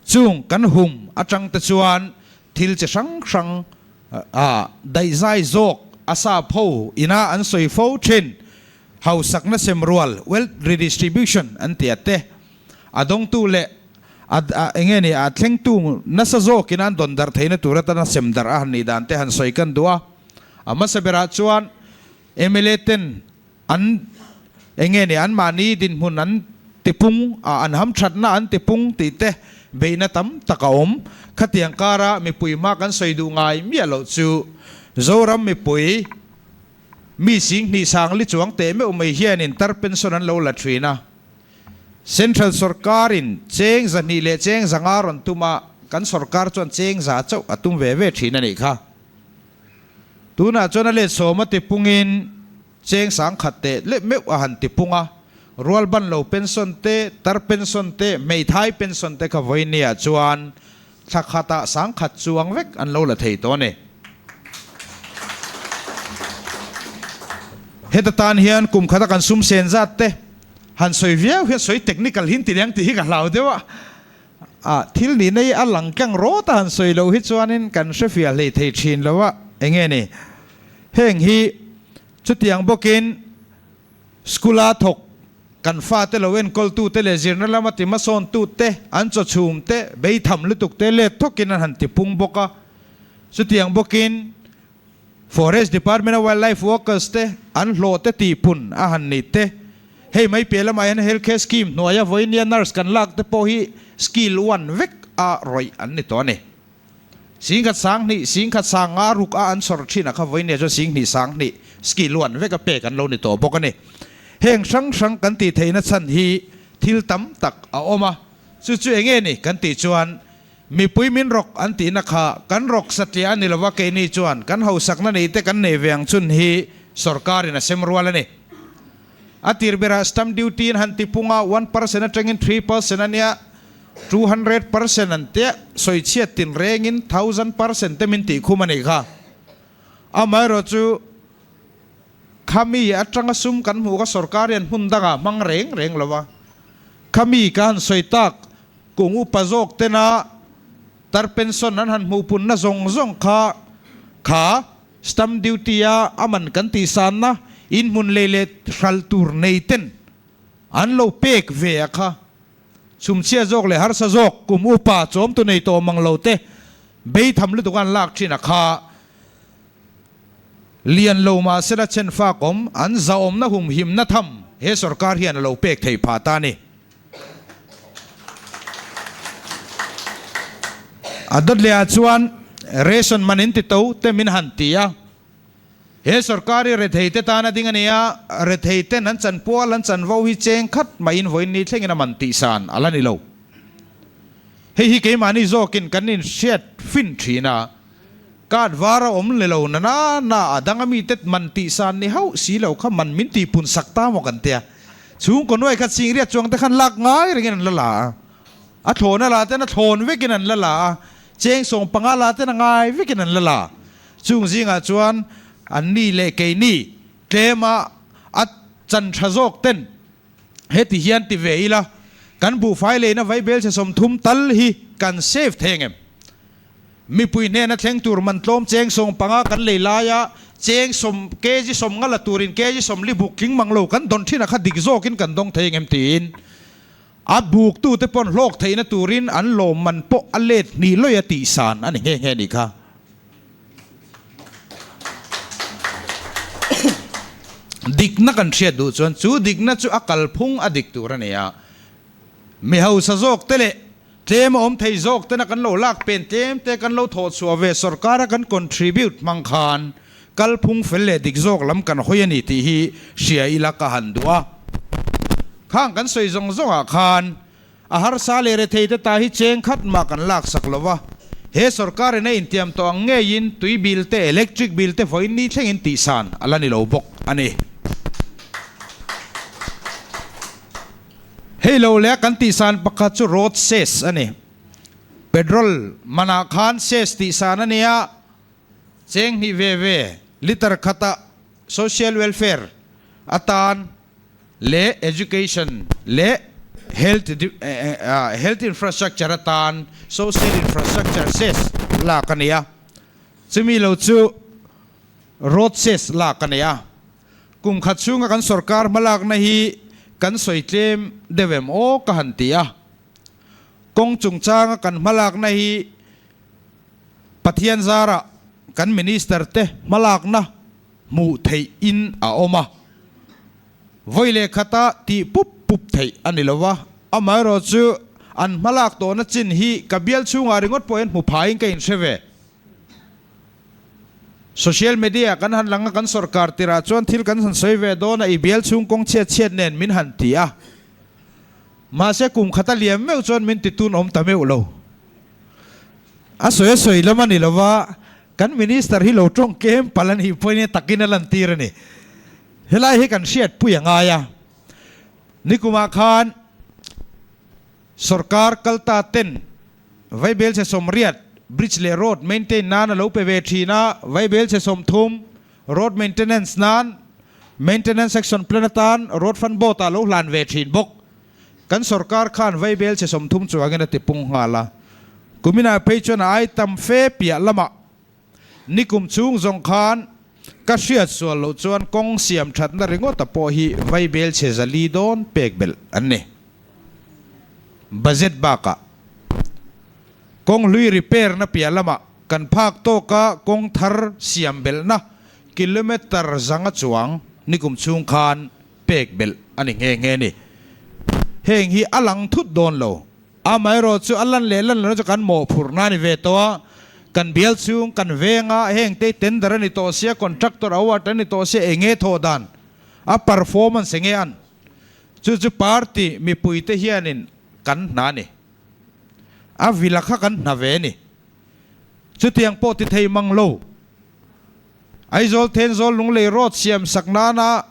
chung kan hum atang te chuan thil chi hrang hrang ah daihzai zawk a sap ho ina an sawi fo thin. Hausakna sem rual, wealth redistribution, an ti a te. A dawngtu leh A a enge ni a thlengtu nasa zawkin an dawn darh theihna tur atana sem darh a han nih dan te han sawi kan duh a. A hmasa berah chuan mla ten an enge ni anmahni dinhmun an tipung a, an hamthatna an tipung tih te beihna tam tak a awm. Khatiang kara mipui hma kan sawi duh ngai miah loh chu Zoram mipui mi sing hnih sang li chuang teh meuh mai hianin tar pension an lo la thin a. Central sorkarin cheng 200 leh cheng 500 rawn tum a, kan sorkar chuan cheng 100 chauh a tum ve ve thin a nih kha. Tunah chuan a let sawma tipungin cheng 1000 teh leh meuh a han tipung a, rual ban lo pension te, tar pension te, hmeithai pension te kha vawinia chuan thla khatah 1000 chuang vek an lo la thei tawh a ni. Heta tan hian kum khata kan sum sen zat te han sawi viau hian sawi technical hin ti leng tih hi ka hlau deuh a, ah thil nihna hi a lang kang rawt a han sawi loh hi chuanin kan hre fiah hlei thei thin lo a, enge ni heng hi chutiang bawkin school a thawk kan fate lo enkawltute leh zirna lama ti hmasawntute an chawchhum te beitham lutuk te let thawkin an han ti pung bawk a, chutiang bawkin Forest Department a Wildlife Workers te an hlawh te tihpun a han ni te. Hei mai piah lamah hian Health Care Scheme hnuaia vawinia nurse kan lak te pawh hi skill one vek a rawih an ni tawh a ni. 10,200, 1,500 ruk a an chhawr thin a kha vawinia chuan 2,200 skill one vek a pek an lo ni tawh bawk a ni. Heng hrang hrang kan tih theihna chhan hi thil tam tak a awm a, chu chu enge ni kan tih chuan Mipui min rawk an tihna kha kan rawk satliah a ni lova keini chuan kan hausakna nei te kan nei ve ang chun hi sorkarin a sem rual a ni. A tir berah stamp duty in han ti pung a, 1% atangin 3% a nia, 200% an tia, sawichhiat tin rengin 1000% te min tih khum a nih kha. Amaherawh chu khami atanga sum kan hmuh kha sorkar hian hmun dangah hmang reng reng lova, khami ka han sawi tak Kung upa zawk tena tar pension an han hmuhpunna zawng zawng kha kha stamp duty a a man kan tihsanna inhmun lei leh hral tur nei ten an lo pek ve a kha chhumchhia zawk leh harsa zawk kum upa chawmtu nei tawh mang lo te beitham lutuk an lak thin a kha lian lo mahsela chenfak awm an zahawmna humhimna tham he sorkar hian a lo pek thei phah ta a ni. A dawt leh ah chuan ration man in ti to te min han ti a, he sorkar hi rethei te tan a ding a ni a, rethei ten an chanpual an chanvo hi cheng khat maiin vawiin ni thlengin a man tih san a la ni lo. Hei hi keimahni zawkin kan inhriat fin thin a, card var a awm le lo na na na a dang a mite man tih san ni hauh si lo kha man min tihpun sak ta maw kan tia. Chhungkaw nuai kha chingriat chuang te khan lak ngai rengin an la la a, a thlawn a la ten a thlawn vekin an la la a, cheng 15 la ten a ngai vekin an la la. Chung zingah chuan an ni leh keini tlema a chan tha zawk ten heti hian ti ve ila, kan buhfai leina vaibel chhe 30 tal hi kan save thei ang em? Mipui hnena thleng tur man tlawm cheng 15 kan lei laia cheng sawm kg 50 la turin kg 40 buk tling mang lo kan dawn thin a kha dik zawkin kan dawng thei ang em tiin a buktute pawn hlawk theihna turin an lawm man pawh a let hnih lawih a tih san a ni nghe nghe nih kha. Dikna kan hriat duh chuan chu dikna chu a kalphung a dik tur a ni a, mi hausa zawk te leh Tlem a awm thei zawk tena kan lo lak pen tlem te kan lo thawh chhuah ve sorkara kan contribute hmang khan kalphung fel leh dik zawk lam kan hawi a ni tih hi hria ila ka han duh a. Khang kan sawi zawng zawngah khan a harsa leh rethei te ta hi cheng khat mah kan lak sak lo va, he sorkarin a intiam tawh ang ngeiin tui bill te electric bill te vawiin ni thlengin tihsan a la ni lo bawk a ni. Hei lo leh kan tihsan pakhat chu road cess a ni. Petrol manah khan cess tihsan a ni a, cheng hnih ve ve litre khata social welfare atan leh education leh health health infrastructure atan social infrastructure cess lak a ni a, chumi lo chu road cess lak a ni a. Kum khat chhunga kan sorkar hmalakna hi kan sawi tlem deuh em aw ka han ti a. Kawng chungchanga kan hmalakna hi Pathian zarah kan Minister te hmalakna hmuh theih in a awm a. Vawi leh khata tih pup pup theih a ni lo va, amaherawh chu an hmalak tawhna chin hi ka bial chhungah ringawt pawh hian hmu phaiin ka inhre ve. Social media kan han lang a, kan sawrkar tirah chuan thil kan han sawi ve dawn a, i bial chhung kawng chhiat chhiat nen min han ti a. Mahse kum khata liam meuh chuan min ti tun awm ta meuh lo. A sawi a sawi lam a ni lo va, kan minister hi lo tawng kem palh a nih pawhin takin a lantir a ni. Helai hi kan hriatpui a ngai a, nikumah khan sawrkar kalta ten Vaibelchhe 80 bridge leh road maintain nan a lo pe ve thin a, Vaibelchhe 30 road maintenance nan maintenance action plan atan road fund board ah lo hlan ve thin bawk. Kan sawrkar khan Vaibelchhe 30 chuangin a tipung nghal a, kuminah phei chuan a ai tam fe piah lamah Nikum chhung zawng khan ka hriat sual loh chuan kawng siam thatna ringawta pawh hi vaibel chhe 400 dawn pek belh an ni. Budget bakah kawng hlui repair na piah lamah kan phak tawka kawng thar siam belhna kilometre 100 chuang nikum chhung khan pek belh a ni nghe nghe ni. Heng hi a lang thut dawn lo. Amaherawh chu a lan leh lan lohna chu kan mawhphurhna a ni ve tawh a, kan bial chhung, kan veng a, heng te tender a ni tawh sia, contractor award a ni tawh sia, eng nge thawh dan, a performance eng nge an? Chu chu party mipuite hianin kan hna a ni. A vila kha kan hna ve a ni. Chutiang pawh ti thei mang lo. Aizawl Thenzawl Lunglei Road siam sak nana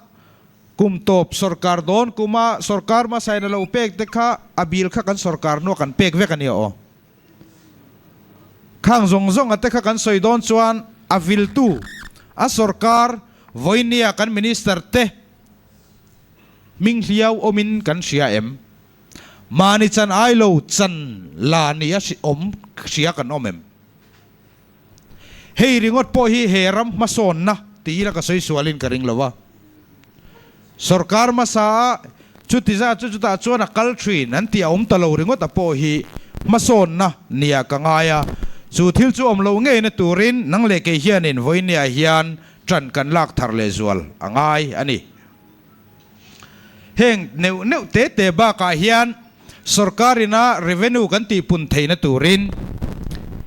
Kum tawp sawrkar dawn kuma sawrkar hmasain a lo pek te kha a bil kha kan sawrkar hnua kan pek vek a nia aw. Khang zawng zawng a te kha kan sawi dawn chuan a viltu a sawrkar vawinia kan minister te hming hliau awmin kan hria em? Mahni chan ai lo chan la nia awm hria kan awm em? Hei ringawt pawh hi he ram hmasawnna ti ila ka sawi sualin ka ring lo a. Sorkar hmasa a chuti zat chu chutah chuan a kal thin an tih a awm ta lo ringawt a pawh hi hmasawnna nia ka ngai a. Chu thil chu awm lo ngeina turin nang leh kei hianin vawinia hian ṭan kan lak thar leh zual a ngai a ni. Heng neuh neuh te te bakah hian sorkarina revenue kan tihpun theihna turin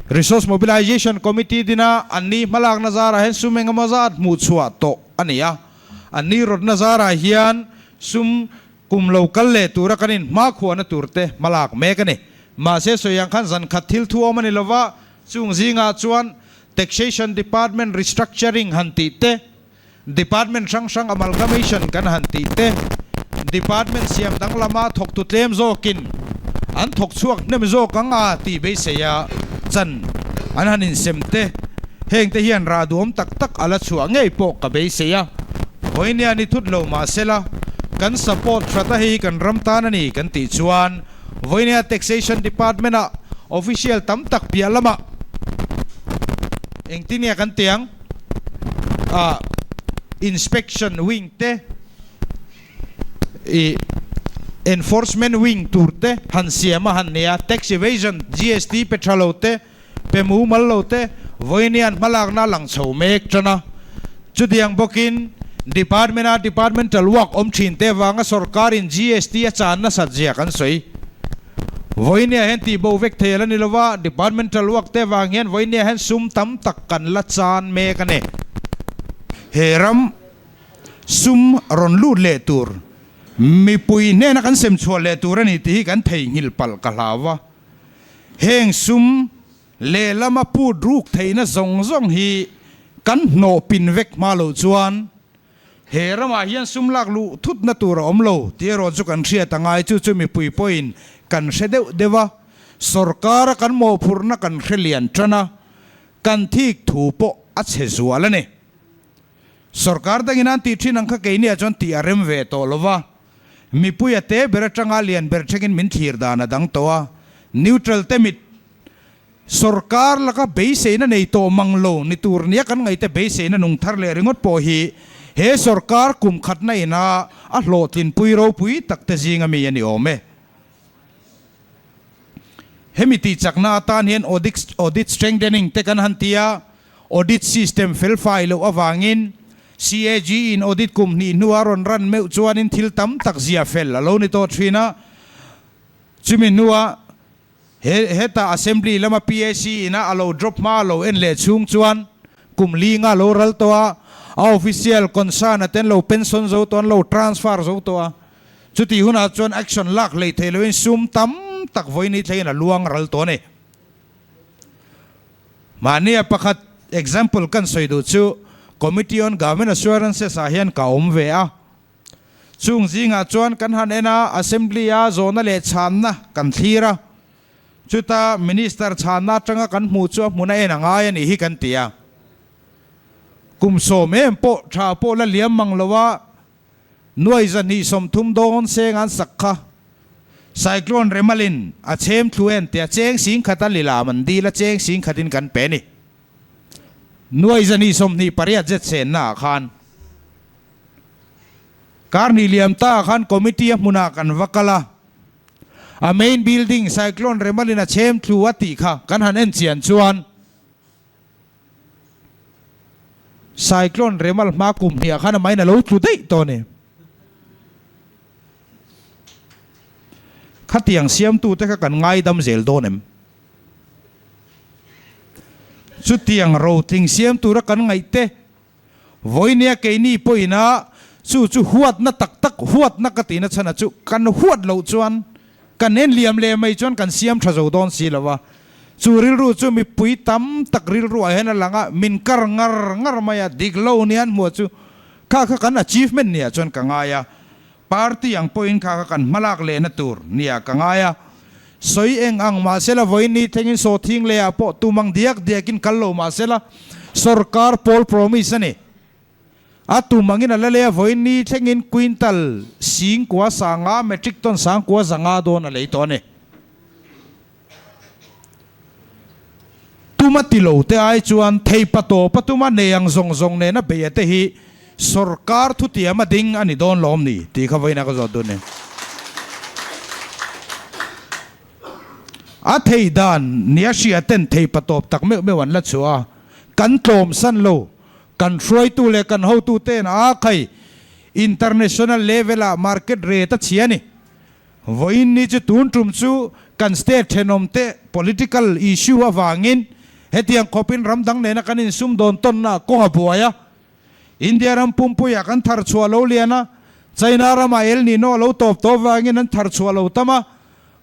Resource Mobilization Committee dina anni hmalakna zarah hian sum engemaw zat hmuh chhuah tawh a ni a. Anni rawtna zarah hian sum kum lo kal leh tura kan inhmakhuahna turte hmalak mek a ni. Mahse sawi ang khan zan khat thil thu awm a ni lova, chung zingah chuan Taxation Department restructuring han tih te, Department hrang hrang amalgamation kan han tih te, Department siam danglama thawktu tlem zawkin an thawk chhuak hnem zawk ang a tih beisei a chan an han insem te, heng te hian rah duhawm tak tak a la chhuah ngei pawh ka beisei a. Vawinia ni thut lo mahsela kan support hrat a hei hi kan ram tan a ni kan tih chuan Vawinia Taxation Department ah official tam tak piah lamah engtin nge kan ti ang? ah inspection wing te ih enforcement wing tur te han siam a han nia tax evasion GST pe tha lo te pe mumal lo te vawiin hmalakna a lang chho mek tan a chutiang bawkin department a departmental work awm thin te avanga sawrkarin GST a chan nasat zia kan sawi. Vawinia hian tih bo vek thei a la ni lova, departmental work te vang hian vawinia hian sum tam tak kan la chan mek a ni. He ram sum rawn lut leh tur, mipui hnena kan sem chhuah leh tur a ni tih hi kan theihnghilh palh ka hlau va. Heng sum lehlama put ruk theihna zawng zawng hi kan hnawh pin vek hma loh chuan, He ramah hian sum lak luh thutna tur a awm lo tih erawh chu kan hriat a ngai. Chu chu mipui pawhin kan hre deuh deuh a, sawrkara kan mawhphurhna kan hre lian tan a, kan thik thu pawh a chhe zual a ni. Sawrkar dangin an tih thin ang kha keiniah chuan tih a rem ve tawh lo va, mipui a te ber atanga lian ber thlengin min thlir dan a dang tawh a, neutral te mit Sorkar laka beiseina nei tawh mang lo ni tur nia kan ngaihte beiseina nung thar leh ringawt pawh hi he sorkar kum khatna ina a hlawhtlinpui ropui tak te zinga mi a ni awm e. Hemi tih chakna atan hian audit audit strengthening te kan han ti a, audit system felfai loh avangin CAG in audit kum hnih hnua rawn ran meuh chuanin thil tam tak zia fel a lo ni tawh thin a. Chumi hnua he heta Assembly lama PAC ina a lo drop hma a lo en leh chhung chuan kum linga a lo ral tawh a, a official concern a ten lo pension zo tawh an lo transfer zo tawh a. Chutih hunah chuan action lak hlei thei loin sum tam tak vawiin thlengin a luang ral tawh a ni. Mahnia pakhat example kan sawi duh chu Committee on Government Assurances ah hian ka awm ve a. Chung zingah chuan kan han en a, Assembly a zawhna leh chhanna kan thlir a. Chuta Minister chhanna atanga kan hmuh chu a hmun a en a ngai a nih hi kan ti a. Kum sawm em pawh tha pawh la liam mang lo a, Nuai 230 dawn seng an sak kha. Cyclone Remalin a chhem thlu en tia cheng sing khat a lilam an dil a cheng sing khatin kan pe ni. Nuai 228 zet senna ah khan kar hnih liam ta ah khan committee a hmunah kan va kal a, a main building Cyclone Remalin a chhem thlu a tih kha kan han en chian chuan, Cyclone Remal hma kum hniah khan amahin a lo tlu daih tawh a ni. Khatiang siamtute kha kan ngaidam zel dawn em? Chutiang rotling siam tura kan ngaih te, vawinia keini pawhina chu chu huatna tak tak huatna ka tihna chhan a chu kan huat loh chuan kan en liam leh mai chuan kan siam tha zo dawn si lo a. Chu rilru chu mipui tam tak rilruah hian a lang a, min kar ngar ngar mai a, dik lo nia an hmuh chu kha kha kan achievement nia chuan ka ngai a, party ang pawhin kha kha kan hmalak lehna tur nia ka ngai a. Sawi eng ang mahsela vawiin ni thlengin sawthing lehah pawh tum ang diak diakin kal lo mahsela sorkar pawl promise a ni. A tum angin a la leh a, vawiin ni thlengin quintal singkua sanga metric ton sangkua zanga dawn a lei tawh a ni. Tuma ti lo te ai chuan theipa tawpa tuma nei ang zawng zawng nena beia te hi sorkar thutiam a ding a ni dawn lawm ni tih kha vawiin a ka zawt dun e. A thei dan nia hria ten theipa tawp tak meuh meuh an la chhuah a, kan tlawm san lo. Kan hruaitu leh kan hotu ten a khai international level ah market rate a chhia a ni. Vawiin ni chu tun tum chu kan state thenawm te political issue avangin hetiang khawpin ram dang nena kan insum dawn tawnna kawng a buai a. India ram pumpuiah kan thar chhuah lo lian a, China ramah El Nino a lo tawp tawh avangin an thar chhuah lo tam a,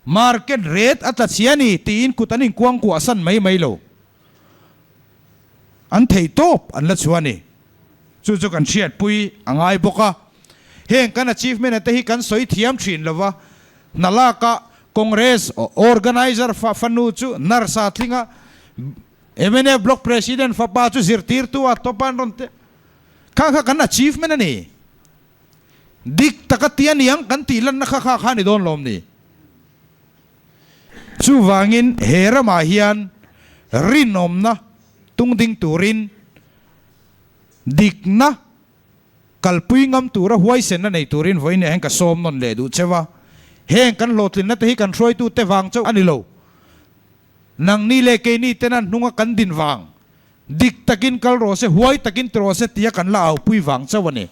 market rate a tla chhia a ni tiin kut an inkuangkuah san mai mai lo. An thei tawp an la chhuah a ni. Chu chu kan hriatpui a ngai bawk a. Heng kan achievement te hi kan sawi thiam thin lo va, hna laka Congress organiser fa fanu chu nurse a tling a, mnf block president fapa chu zirtirtu a tawp a an rawn ti. Kha kha kan achievement a ni. Dik taka ti a niang kan tih lanna kha kha kha a ni dawn lawm ni. Chuvangin he ramah hian rinawmna tungding turin dikna kalpui ngam tura huaisenna nei turin vawiin ah hian ka sawm nawn leh duh cheu a. Heng kan hlawhtlinna te hi kan hruaitute vang chauh a ni lo. Nangni leh keini tena hnunga kan din vang, dik takin kal rawh se, huai takin ti rawh se tia kan la aupui vang chauh a ni.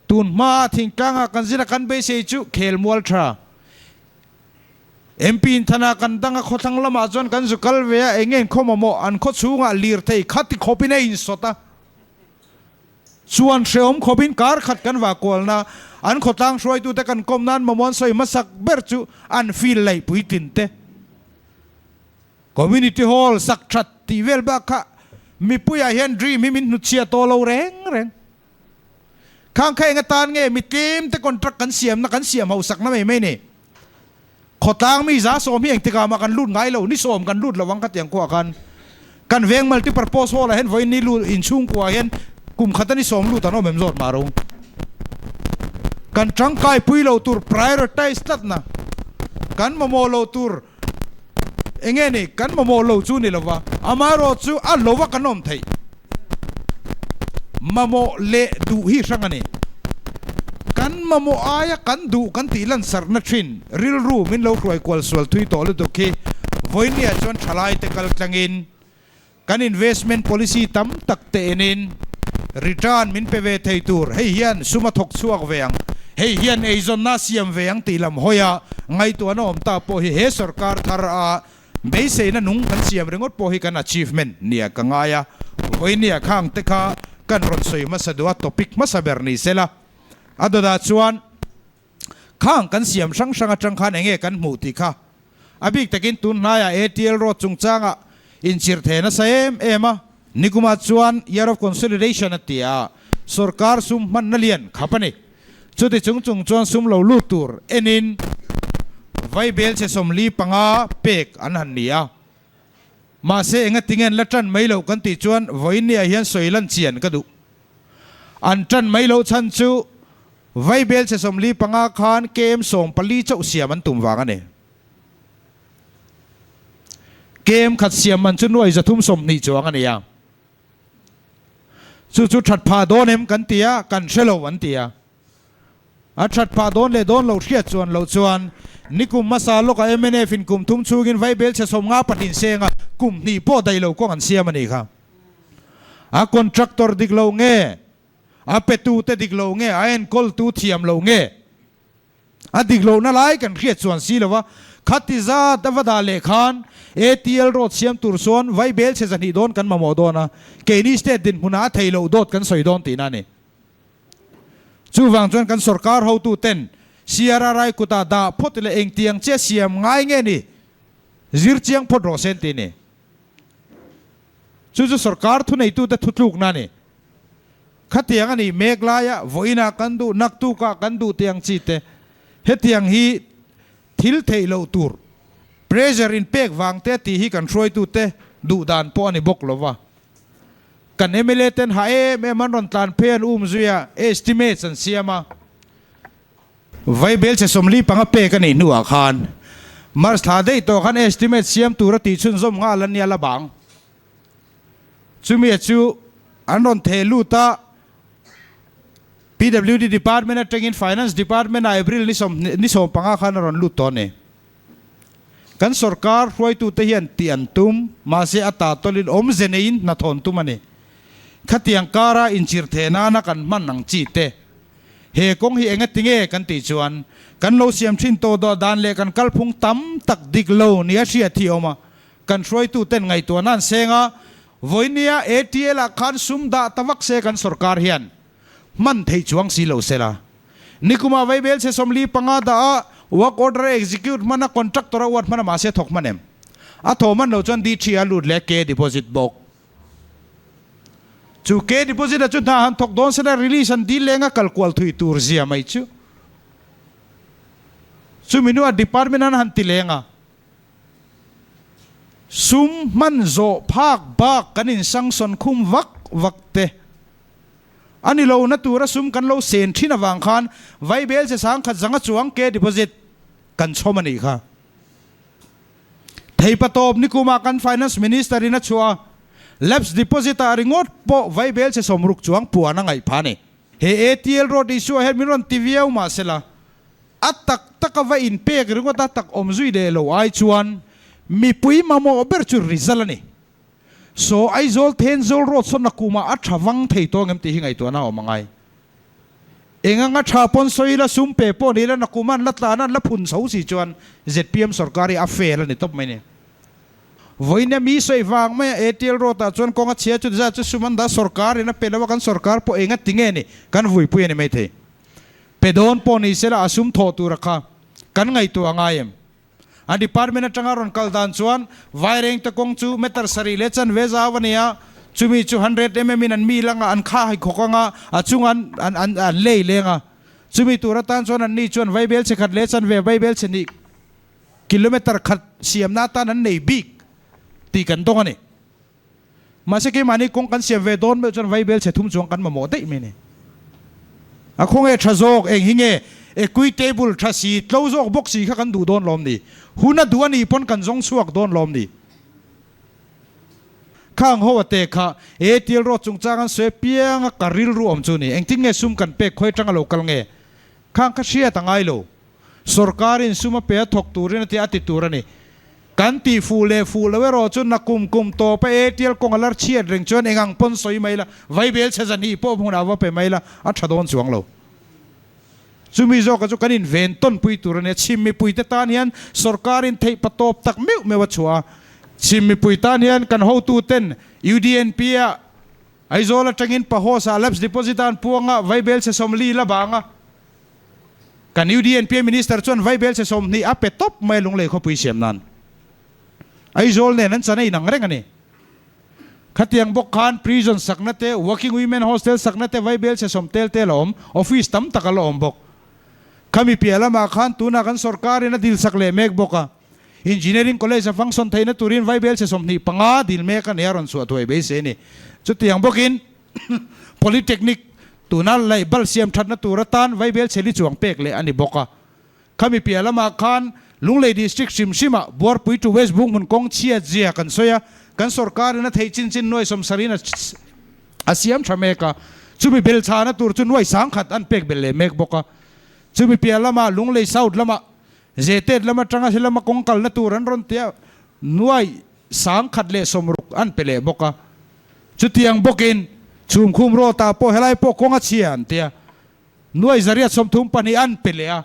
Tun hmaa thingtlangah kan zira kan beisei chu khelmual tha. MP in thana kan dang a khawthlang lamah chuan kan zu kal ve a, eng eng khaw mamawh an khaw chhungah lirthei khati khawpin a insawt a, chuan hrehawm khawpin kar khat kan vah kualna an khawtlang hruaitute kan kawm nan mamawh an sawi hmasak ber chu an feel laih puitlin te. Community hall sak that tih vel bak kha mipuiah hian dream hi min hnutchhiah tawh lo reng reng. Khang kha eng atan nge mi tlem te contract kan siamna kan siam hausakna mai mai ni. Khawtlang mi 110 hi engtikah mah kan lut ngai lo, ni sawm kan lut lo ang khatiang khuaah khan. Kan veng multipurpose hall ah hian vawiin ni lut inchhungkua hian kum khata ni sawm lut an awm em zawt mah ro. Kan tangkai pui lo tur prioritize tlatna kan mamawh lo tur eng nge ni kan mamawh lo chu ni lova amaherawh chu a lo a kan awm theih. Mamawh leh duh hi hrang a ni. Kan mamawh aia kan duh kan tih lansarhna thin rilru min lo hruai kual sual thui tawh lutuk hi Vawinia chuan thalaite kal tlangin kan investment policy tam tak te enin return min pe ve thei tur, hei hian sum a thawk chhuak ve ang, hei hian eizawnna a siam ve ang tih lam hawia ngaihtuahna awm ta pawh hi he sorkar thar a beiseina nung kan siam ringawt pawh hi kan achievement nia ka ngai a. Vawinia khang te kha kan rawn sawi hmasa duh a, topic hmasa ber ni sela a dawtah chuan Khang kan siam hrang hrang atang khan enge kan hmuh tih kha a bik takin tun hnaiah ATL road chungchangah inchirh thei nasa em em a. Nikumah chuan Year of Consolidation a ti a, sorkar sum hmanna lian khap a ni. Chuti chung chung chuan sum lo lut tur enin vaibel chhe 45 pek an han ni a. Mahse enga tinge an la tan mai loh kan tih chuan vawiinniah hian sawi lan chian ka duh. An tan mai loh chhan chu Vaibel chhe 45 khan KM 14 chauh siam an tum vang a ni. KM khat siam man chu nuai 320 chuang a ni a. Chu chu that phah dawn em kan ti a, kan hre lo an ti a. A that phah dawn leh dawn lo hriat chuan loh chuan nikum hmasa lawkah mnf in kum thum chhungin Vaibel chhe 50 senga kum hnih pawh daih lo kawng an siam a nih kha. A contractor dik lo nge? A petute dik lo nge, a enkawltu thiam lo nge? A dik lohna lai kan hriat chuan si lo va, khati zat a va dah leh khan ATL road siam tur chuan vaibel chhe 200 dawn kan mamawh dawn a, keini state dinhmunah a thei loh dawt kan sawi dawn tihna a ni. Chuvang chuan kan sorkar hotuten CRRI kutah dah phawt leh engtiang che siam ngai nge ni zir chiang phawt rawh se an ti a ni. Chu chu sorkar thuneitute thutlukna a ni. Khatiang a nih mek laia vawiinah kan duh, naktukah kan duh tih ang chi te, hetiang hi thil theih loh tur, pressure in pek vang te tih hi kan hruaitute duh dan pawh a ni bawk lo va. Kan mla ten ha em em an rawn tlan phei an um zui a, estimates an siam a. Vaibel chhe 45 pek a nih hnuah khan March thla daih tawh khan estimate siam tur a tih chhunzawm nghal a nia la bang. Chumi chu an rawn theh lut a, PWD Department atangin Finance Department ah April ni ni 15 khan a rawn lut tawh a ni. Kan sorkar hruaitute hian tih an tum, mahse a ta tawlin awmze neiin hna thawn tum a ni. Khatiang kara inchirh theh nana kan hman ang chi te. He kawng hi enga tinge kan tih chuan kan lo siam thin tawh dawh dan leh kan kalphung tam tak dik lo nia hriat hi a awm a. Kan hruaituten ngaihtuahna an seng a, vawinia ATL ah khan sum dah ta vak se kan sorkar hian hman theih chuang si lo sela. Nikumah vaibel chhe 45 dah a work order a execute hman a contractor a uat hman a mahse thawk hman em? A thaw hman lo chuan D3 a lut leh K deposit bawk. Chu K deposit a chu hna han thawk dawn sela release an dil leng a kal kual thui tur zia mai chu. Chumi hnuah department an han ti leng a. Sum hman zawh phak bak kan insangsawn khum vak vak te a ni lo na tura sum kan lo sen thin avang khan vaibel che sangkhat zanga chuang ke deposit kan chhawm a nih kha. Theipatawp nikumah kan Finance Minister in a chhuah a, lapse deposit ah ringawt pawh vaibel che 60 chuang puan a ngaih phah a ni. He ATL road issue ah hian min rawn ti viau mahsela A tak tak a va inpek ringawt a tak awm zui leh lo ai chuan mipui mamawh ber chu result a ni. Saw Aizawl Thenzawl road sawn a kumah a tha vang thei tawng em tih hi ngaihtuahna a awm a ngai. Eng anga tha pawn sawi ila sum pe pawh ni ila nakum an la tlan a an la phun chho si chuan zpm sorkar hi a fail a ni tawp mai ni. Vawiin a mi sawi vang mai a ATL road ah chuan kawng a chhia chu zat chu sum an dah sorkar in a pe lo a kan sorkar pawh enga tinge ni kan vuipui a ni maithei. Pe dawn pawh ni sela a sum thawh tura kha kan ngaihtuah a ngai em? A department atanga rawn kal dan chuan Vairengte kawng chu meter sarih leh chanve zau a ni a, chumi chu 100 mm in an mi lang a, an kha hai khawk ang a, a chunga an an an an lei leng a. Chumi tur atan chuan anni chuan vaibel chhe khat leh chanve vaibel chhe hnih kilometer khat siamna atan an nei bik tih kan dawng a ni. Mahse keimahni kawng kan siam ve dawn meuh chuan vaibel chhe thum chuang kan mamawh daih mai a ni. A khawnge tha zawk eng hi nge equitable tha si tlo zawk bawk si kha kan duh dawn lawm ni? Hun a duh a nih pawn kan zawng chhuak dawn lawm ni? Khang ho a te kha ATL road chungchang an sawi apiang a ka rilru awm chu ni. Engtin nge sum kan pek khawi atanga lo kal nge? Khang kha hriat a ngai lo. Sorkarin sum a pe a thawk turin a ti a ti tur a ni. Kan tih fuh leh fuh lo erawh chu nakum kum tawpa Airtel kawng a lar chhiat reng chuan eng ang pawn sawi mai la, vaibel chhe zan hi pawh hmunah va pe mai la, a tha dawn chuang lo. Chumi zawka chu kan inven tawnpui tur a nia. Chhim mipuite tan hian sorkarin theih patawp tak meuh meuh a chhuah a. Chhim mipui tan hian kan hotuten UDNP-a Aizawl atangin Pahosa Labs Deposit a an puang a, vaibel chhe 40 la bang a. Kan UDNPA Minister chuan vaibel chhe 20 a pe tawp mai a Lunglei khawpui siam nan. Aizawl nen an chan a inang reng a ni. Khatiang bawk khan Prison sakna te, Working Women Hostel sakna te vaibel chhe sawm tel te la awm, Office tam tak a la awm bawk. Khami piah lamah khan tunah kan sorkarin a dil sak leh mek bawk a. Engineering College a function theihna turin vaibel chhe 25 dil mek a ni a rawn chhuah thuai beisei a ni. Chutiang bawkin Polytechnic tuna laih bal siam thatna tur atan vaibel chhe li chuang pek leh a ni bawk a. Khami piah lamah khan Lunglei District hrim hrimah Buarpui to West Bunghmun kawng chhiat zia kan sawi a, kan sorkarin a theih chin chin nuai 70 in a siam tha mek a, chumi belchhana tur chu nuai 10,000 an pek belh leh mek bawk a. Chumi piah lamah Lunglei South lamah Zetet lam atanga helama kawng kalna tur an rawn tia nuai 160 an pe leh bawk a. Chutiang bawkin Chhumkhum Road-ah pawh helai pawh kawng a chhia an tia nuai 132 an pe leh a.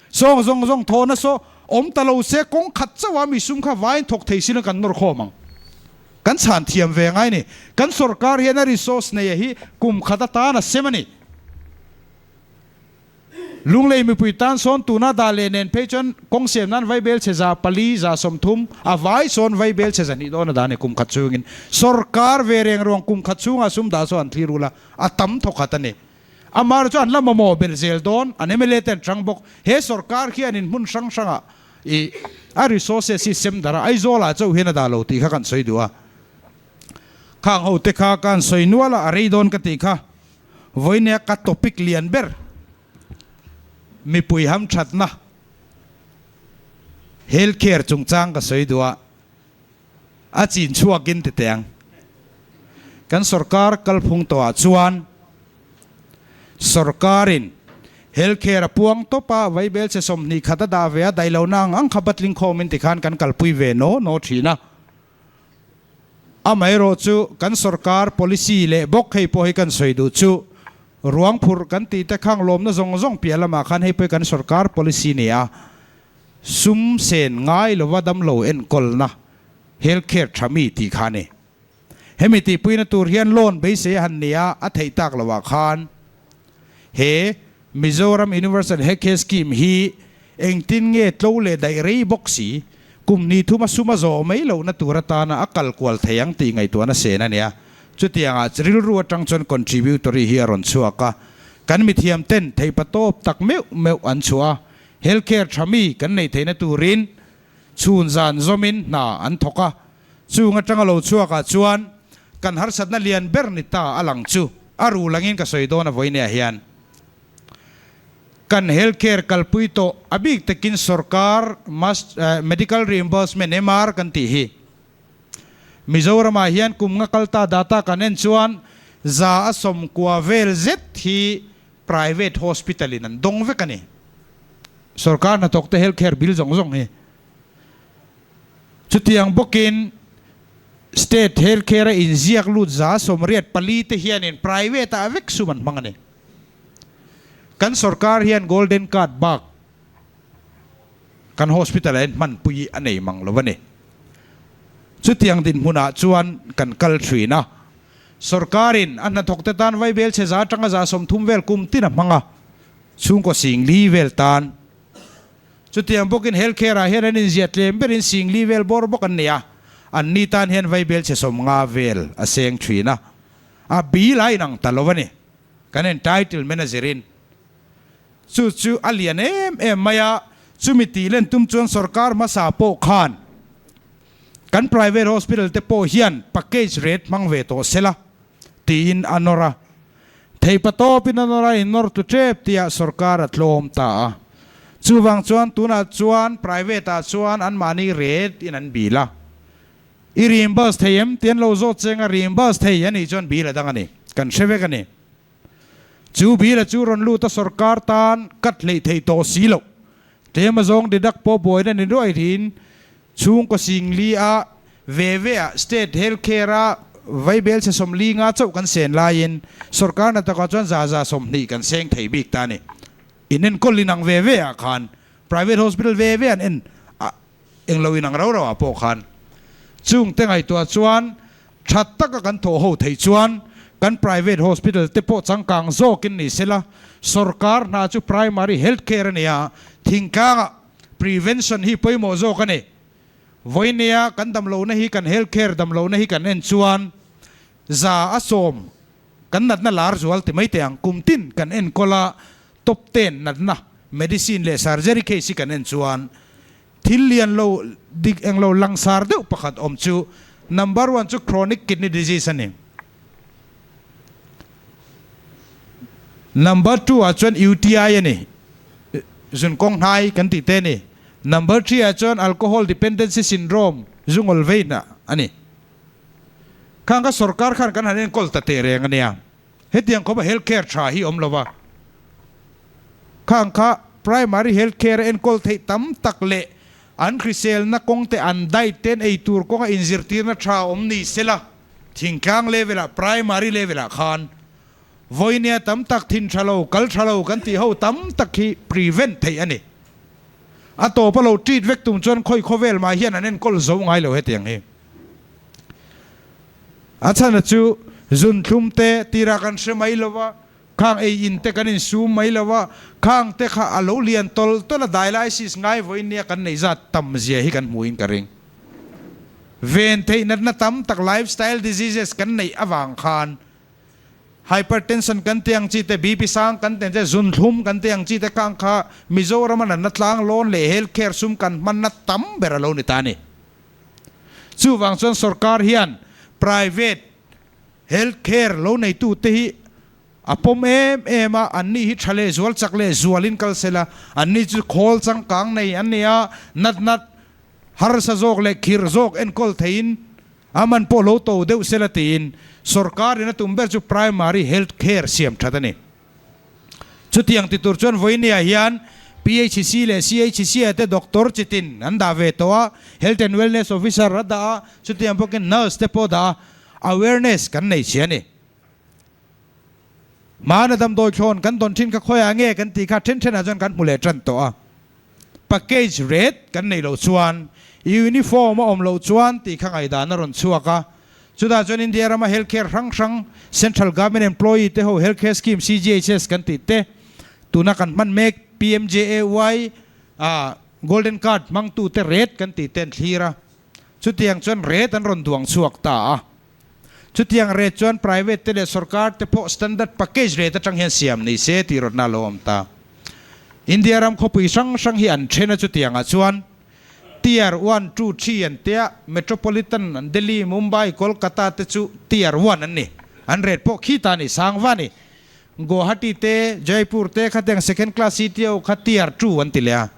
Sawng zawng zawng thawhna saw awm ta lo se kawng khat chauh a mi sum kha vain thawk thei sin a kan nawr khawm ang. Kan chhan thiam ve ngai ni. Kan sorkar hian a resource neia hi kum khat atan a sem a ni. Lunglei mipui tan sawn tuna dah leh nen phei chuan kawng siam nan vaibel chhe 400 30 a vai sawn vaibel chhe 200 dawn a dah a ni kum khat chhungin. Sorkar ve reng ruang kum khat chhungah sum dah sawn an thlir ul a, a tam thaw khat a ni. Amah chu an la mamawh belh zel dawn, an mla te an chang bawk. He sorkar hianin hmun hrang hrangah ih a resources hi sem darh a, Aizawlah chauh hian a dah lo tih kha kan sawi duh a. Khang ho te kha ka han sawi nual a, a rei dawn ka tih kha. Vawinia ka topic lian ber, mipui hamthatna, health care chungchang ka sawi duh a, a chin chhuakin ti teh ang. Kan sorkar kalphung tawhah chuan sorkarin health care a puang tawp a, vaibel chhe 21 a dah ve a, daihlohna ang ang kha batling khawmin tikhan kan kalpui ve naw naw thin a. Amaherawh chu kan sorkar policy leh bawk hei pawh hi kan sawi duh chu ruang phurh kan tih te khang lawmna zawng zawng piah lamah khan hei pawh hi kan sorkar policy ni a, sum sen ngai lova damlo enkawlna, health care tha mi tih kha a ni. Hemi tihpuina tur hian loan beisei a han ni a, a theih tak loah khan he Mizoram Universal Health Care Scheme hi engtin nge tlo leh daih rei bawk si, kum hnih thuma sum a zawh mai lohna tur atana a kal kual thei ang tih ngaihtuahna sen a nia. Chutiangah rilru atang chuan contributory hi a rawn chhuak a, kan mithiam ten theihpatawp tak meuh meuh an chhuah a, health care tha mi kan neih theihna turin chhun zan zawmin hna an thawk a, chung atanga lo chhuakah chuan kan harsatna lian ber ni ta a lang chu a rul angin ka sawi dawn a vawineah hian. Kan health care kalpui tawh a bik takin sorkar medical reimbursement, MR, kan tih hi Mizoramah hian kum nga kal ta data kan en chuan 90% vel zet hi private hospital in an dawng vek a ni. Sorkar hnathawk te health care bill zawng zawng hi. Chutiang bawkin state health care a inziak lut 84% te hianin private ah vek sum an hmang a ni. Kan sorkar hian golden card bak kan hospital ah hian hmanpui a nei mang lo a ni. Chutiang dinhmunah chuan kan kal thin a. Sorkarin a hnathawk te tan vaibel chhe 100 atanga 30% vel kum tin a hmang a, chhungkaw 4000 vel tan. Chutiang bawkin health care ah hian an inziah tlem berin 4000 vel bawr bawk an nei a, an ni tan hian vaibel chhe 50 vel a seng thin a, a bill a inang ta lo a ni. Kan entitlement a zirin chu chu a lian em em mai a, chumi tih len tum chuan sorkar hmasa pawh khan kan private hospital te pawh hian package rate hmang ve tawh sela tiin a nawr a, theipa tawpin a nawr a, in nawr tlu tep tihah sorkar a tlawm ta a, chuvang chuan tunah chuan private ah chuan anmahni rate in an bil a. I reimburse thei em? Ti an lo zawt cheng a, reimburse thei a nih chuan bill a dang a ni. Kan hre vek a ni. Chu bill a chu rawn lut a sorkar tan cut hleih theih tawh si loh. Tlem a zawng deduct pawh buaina ni nuai tiin Chhungkaw singli a ve ve ah State Health Care a vaibel chhe 40 nga chauh kan sen laiin sorkar hna takah chuan 20% kan seng thei bik ta a ni. In enkawl inang ve ve ah khan Private Hospital ve ve an en a englo inang rau rau ah pawh khan chung te ngaihtuah chuan tha taka kan thawh ho theih chuan kan Private Hospital te pawh changkang zawkin ni sela sorkar hna chu Primary Health Care a ni a, thingtlangah Prevention hi pawimawh zawk a ni. Vawinia kan damlohna hi kan health care damlohna hi kan en chuan 100% kan natna lar zual ti mai teh ang. Kum tin kan enkawl a top 10 natna medicine leh surgery case hi kan en chuan thil lian lo dik eng lo langsar deuh pakhat awm chu number one chu chronic kidney disease a ni. Number two ah chuan UTI a ni. Zun kawng hnai kan tih te a ni. Number three ah chuan Alcohol Dependency Syndrome, zu ngawl vei hna, a ni. Khang kha sorkar khan kan han enkawl ta teh reng a nia. Hetiang khawpa health care tha hi awm lo va. Khang kha primary health care a enkawl theih tam tak leh an hriselna kawng te an diet ten ei tur kawnga inzirtirna tha awm ni sela. Thingtlang level ah primary level ah khan vawinia tam tak thin tha lo, kal tha lo kan tih ho tam tak hi prevent theih a ni. A tawp a lo treat vek tum chuan khawi khawvel mah hian an enkawl zo ngai lo hetiang hi. A chhan a chu zun thlum te tira kan hre mai lo va, khang ei in te kan insum mai lo va, khang te kha a lo lian tawlh tawlh a dialysis ngai vawinia kan neih zat tam zia hi kan hmuhin ka ring. Ven theih natna tam tak lifestyle diseases kan neih avang khan hypertension kan tih ang chi te, BP sang kan tih ang chi te, zunthlum kan tih ang chi te kha ang kha Mizorama natna tlang lawn leh health care sum kan hmanna tam ber a lo ni ta a ni. Chuvang chuan sorkar hian private health care lo neitute hi a pawm em em a, anni hi tha leh zual chak leh zualin kal sela, anni chu khawl changkang nei an ni a, natna Harsa zawk leh khir zawk enkawl theiin a man pawh lo to deuh sela tiin sorkarin a tum ber chu primary health care siam that a ni. Chutiang ti tur chuan vawinia hian PHC leh CHC ah te doctor chitin an dah ve tawh a, health and wellness officer a dah a, chutiang bawkin nurse te pawh dah a, awareness kan nei chhia a ni. Hmana damdawi thlawn kan dawn thin kha khawiah nge kan tih kha then thenah chuan kan hmu leh tan tawh a. Package rate kan neih loh chuan uniform a awm loh chuan tih kha ngaihdan a rawn chhuak a. Chutah chuan India rama health care hrang hrang Central Government Employee te ho Health Care Scheme, CGHS, kan tih te, tuna kan hman mek PMJAY ah Golden Card hmangtu te rate kan tih te an thlir a. Chutiang chuan rate an rawn duang chhuak ta a. Chutiang rate chuan private te leh sorkar te pawh standard package rate atang hian siam ni se tih rawtna a lo awm ta. India ram khawpui hrang hrang hi an then a chutiangah chuan Tier one, two, three an tia, Metropolitan an Delhi, Mumbai, Kolkata te chu Tier one an ni. An rate pawh khi ta a ni, sang va a ni. Guwahati te, Jaipur te khatiang second class city ho kha Tier two an ti leh a.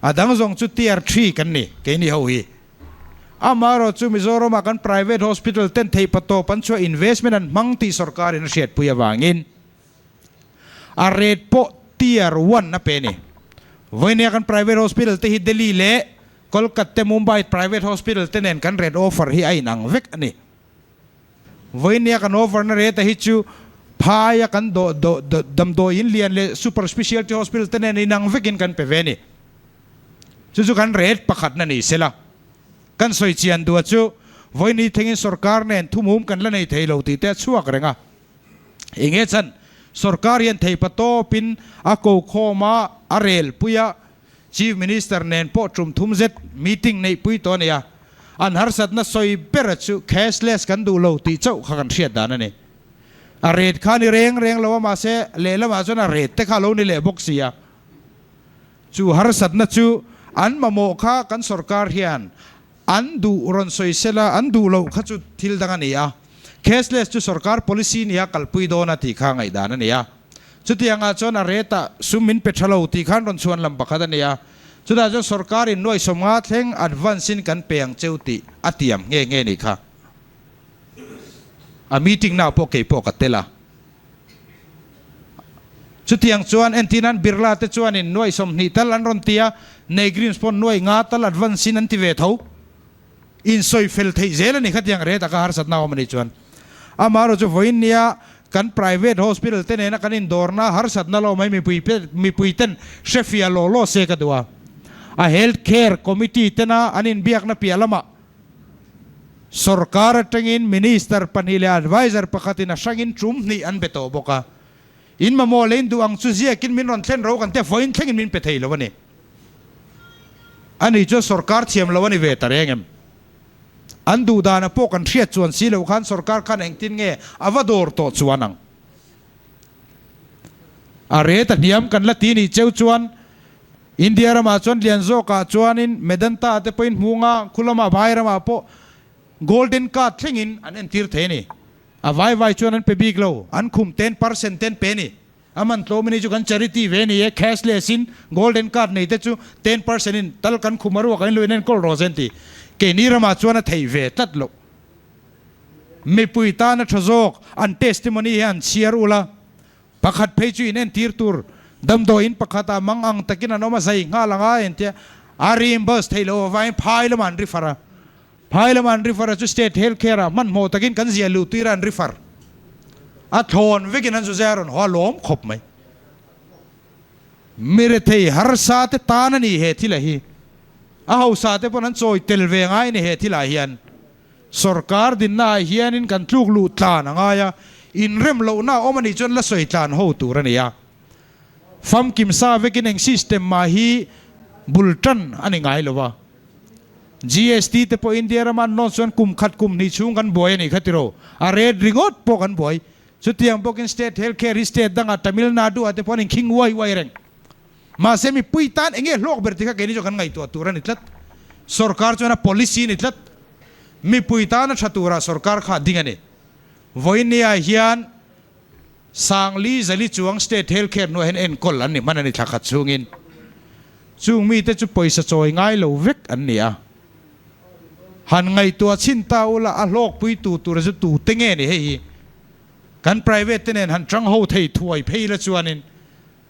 A dang zawng chu Tier three kan ni, keini ho hi. Amaherawh chu Mizoramah kan private hospital ten theih patawp an chhuah investment an hmang tih sorkarin a hriatpui avangin a rate pawh tier one a pe a ni. Vawinia kan private hospital te hi Delhi leh Kolkat te Mumbai private hospital te nen kan rate offer hi a inang vek a ni. Vawinia kan offer na rate a hi chu phaia kan dawh dawh damdawi in lian leh super specialty hospital te nen inang vekin kan pe ve a ni. Chu chu kan rate pakhat na ni sela. Kan sawi chian duah chu vawiini thengin sorkar nen thumhum kan la nei thei lo tih te a chhuak reng a. Enge chan sorkar hian theipa tawpin a ko khawm a, a rel pui a, Chief Minister nen pawh tum thum zet meeting neih pui tawh a ni a. An harsatna sawi bera chu cashless kan duh lo tih chauh kha kan hriat dan a ni. A rate kha a ni reng reng lo a mahse lehlamah chuan a rate te kha a lo ni leh bawk si a. Chu harsatna chu an mamawh kha kan sorkar hian an duh rawn sawi sela an duh loh kha chu thil dang a ni a. Cashless chu sorkar policy nia kalpui dawn a tih kha ngaihdan a ni a. Chutiangah chuan a rate ah sum min pe tha lo tih khan rawn chhuan lam pakhat a ni a. Chutah chuan sorkar in nuai 50 thleng advance in kan pe ang cheu tih a tiam nghe nghe nih kha. A meeting na pawh kei pawh ka tel a. Chutiang chuan entirnan Birla te chuanin nuai 20 tal an rawn ti a, Nei Greens pawn nuai nga tal advance in an ti ve tho. Insawi fel theih zel a ni khatiang reh taka harsatna awm a nih chuan. Amaherawhchu chu vawiin nia kan private hospital te nena kan indawrna harsatna lo mai mipui mipui ten hrefiah law law se ka duh a. A health care committee tena an inbiakna piah lamah sorkar atangin minister pahnih leh adviser pakhatin a hrangin tum hnih an be tawh bawk a. In mamawh leh in duh ang chu ziakin min rawn thlen ro kan tia vawiin thlengin min pe thei lo a ni. Ani chuan sorkar thiam lo a ni ve ta reng em? An duh dana pawh kan hriat chuan si lo khan sorkar khan engtin nge a va dawr tawh chuan ang? A rate a hniam kan la ti nih cheu chuan India ramah chuan lian zawkah chuanin Medanta te pawhin hmunga khulama vai ramah pawh Golden Card thlengin an entir thei a ni. A vai vai chuan an pe bik lo, an khum 10% ten pe a ni. A man tlawm a ni chu kan charity ve a ni e, cashless in golden card nei te chu 10% in tal kan khum a ruak a inluin enkawl rawh zen ti. Keini ramah chuan a theih ve tlat loh. Mipui tan a tha zawk, an testimony hi an chhiar ula, pakhat phei chu in entir tur damdawiin pakhat ah mang ang takin an awm a, zai nghal ang a entia a reimburse theih loh avangin phai lamah an refer a. Phai lama an refer a chu state health care ah hmanhmawh takin kan ziah luh tir a an refer a thlawn vekin an zu zai a rawn haw a lawm khawp mai. Mirethei harsa te tan a ni he thil a hi. A hausa te pawn an chawi tel ve ngai a ni he thil ah hian. Sorkar dinna ah hianin kan tluk luh tlan a ngai a, inrem lohna a awm a nih chuan la sawi tlan ho tur a ni a. Famkim sa vekin eng system mah hi bul tan a ni ngai lo a. GST te pawh India rama an lawn chuan kum khat kum hnih chhung kan buai a nih kha tiraw? A rate ringawt pawh kan buai. Chutiang bawkin state health care hi state dangah Tamil Nadu ah te pawh an inkhing uai uai reng. Mahse mipui tan eng nge hlawk ber ti kha keini chu kan ngaihtuah tur a ni tlat. Sorkar chuan a policy a ni tlat. Mipui tan a tha turah sorkar kha a ding a ni. Vawinia hian Sangli Zali chuang state health care hnuaiah hian enkawl an ni hman a ni thla khat chhungin. Chung mite chu pawisa chawi ngai lo vek an ni a. Han ngaihtuah chhin ta ula a hlawkpui tu tura chu tute nge ni hei hi? Kan private te nen han tang ho thei thuai phei la chuanin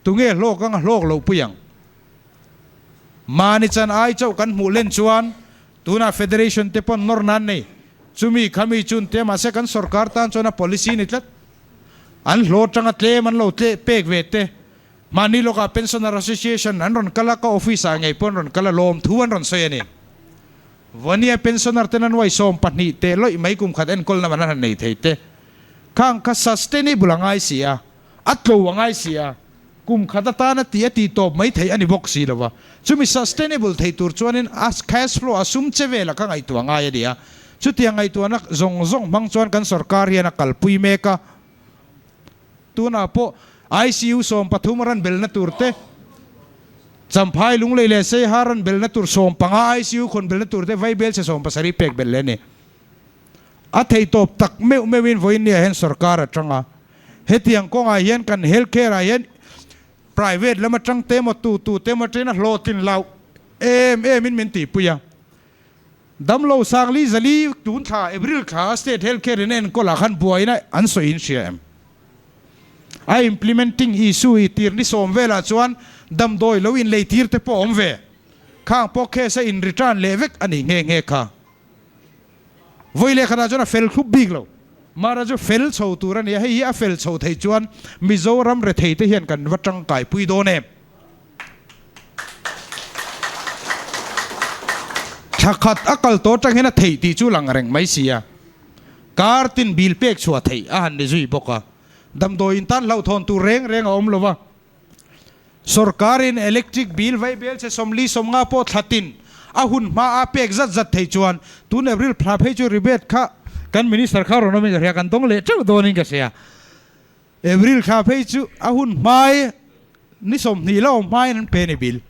tunge hlawk anga hlawk loh pui ang? Mahni chan ai chauh kan hmuh len chuan tunah federation te pawn nawr nan nei. Chumi khami chun te mahse kan sorkar tan chuan a policy ni tlat. An hlawh atanga tlem an lo tleh pek ve te. Mahni lawkah Pensioner Association an rawn kal a, ka office ah ngei pawh an rawn kal a, lawmthu an rawn sawi a ni. Vania pensioner ten an uai 12 teh lawih mai kum khat enkawlna man an han nei thei te. Khang kha sustainable a ngai si a, a tlo a ngai si a, kum khat atana tih a tih tawp mai theih a ni bawk si lo va. Chumi sustainable thei tur chuanin a cash flow a sum che velah kha ngaihtuah ngai a ni a. Chutiang ngaihtuahna zawng zawng hmang chuan kan sorkar hian a kalpui mek a. Tunah pawh ICU 13 ran belna tur te, Champhai Lunglei leh Seiha ran belna tur 15 ICU khawn belna tur te Vaibel chhe 70 pek belh leh a ni. A theihtawp tak meuh meuhin vawiin nia hian sorkar a tang a. Hetiang kawngah hian kan health care ah hian private lam atang te emaw tu tu te emaw atangin a hlawhtlin loh em em in min tihpui a. Damlo Sangli Zali tun thla April thla state health care in a enkawl ah khan buaina an sawi in hria em? A implementing issue i tir ni sawm velah chuan damdawi lo inlei tir te pawh a awm ve. Khang pawh case a in return leh vek a nih nghe nghe kha. Vawi leh khatah chuan a fel thlup bik lo. Mara chu fel chho tur a ni a, hei hi a fel chho thei chuan Mizoram rethei te hian kan va tangkaipui dawn em? Thla khat a kal tawh atang hian a theih tih chu lang reng mai si a, kar tin bil pek chhuah theih a han ni zui bawk a, damdawiin tan hlauhthawn tur reng reng a awm lo va. Sorkarin electric bill vai bel che 40 50 pawh thla tin a hun hma a pek zat zat thei chuan tun April thla phei chu rebate kha kan minister kha rawn awmin ka hria, kan dawng leh teuh dawnin ka hria. April thla phei chu a hun hmai ni 20 la awm hmain an pe ni bill.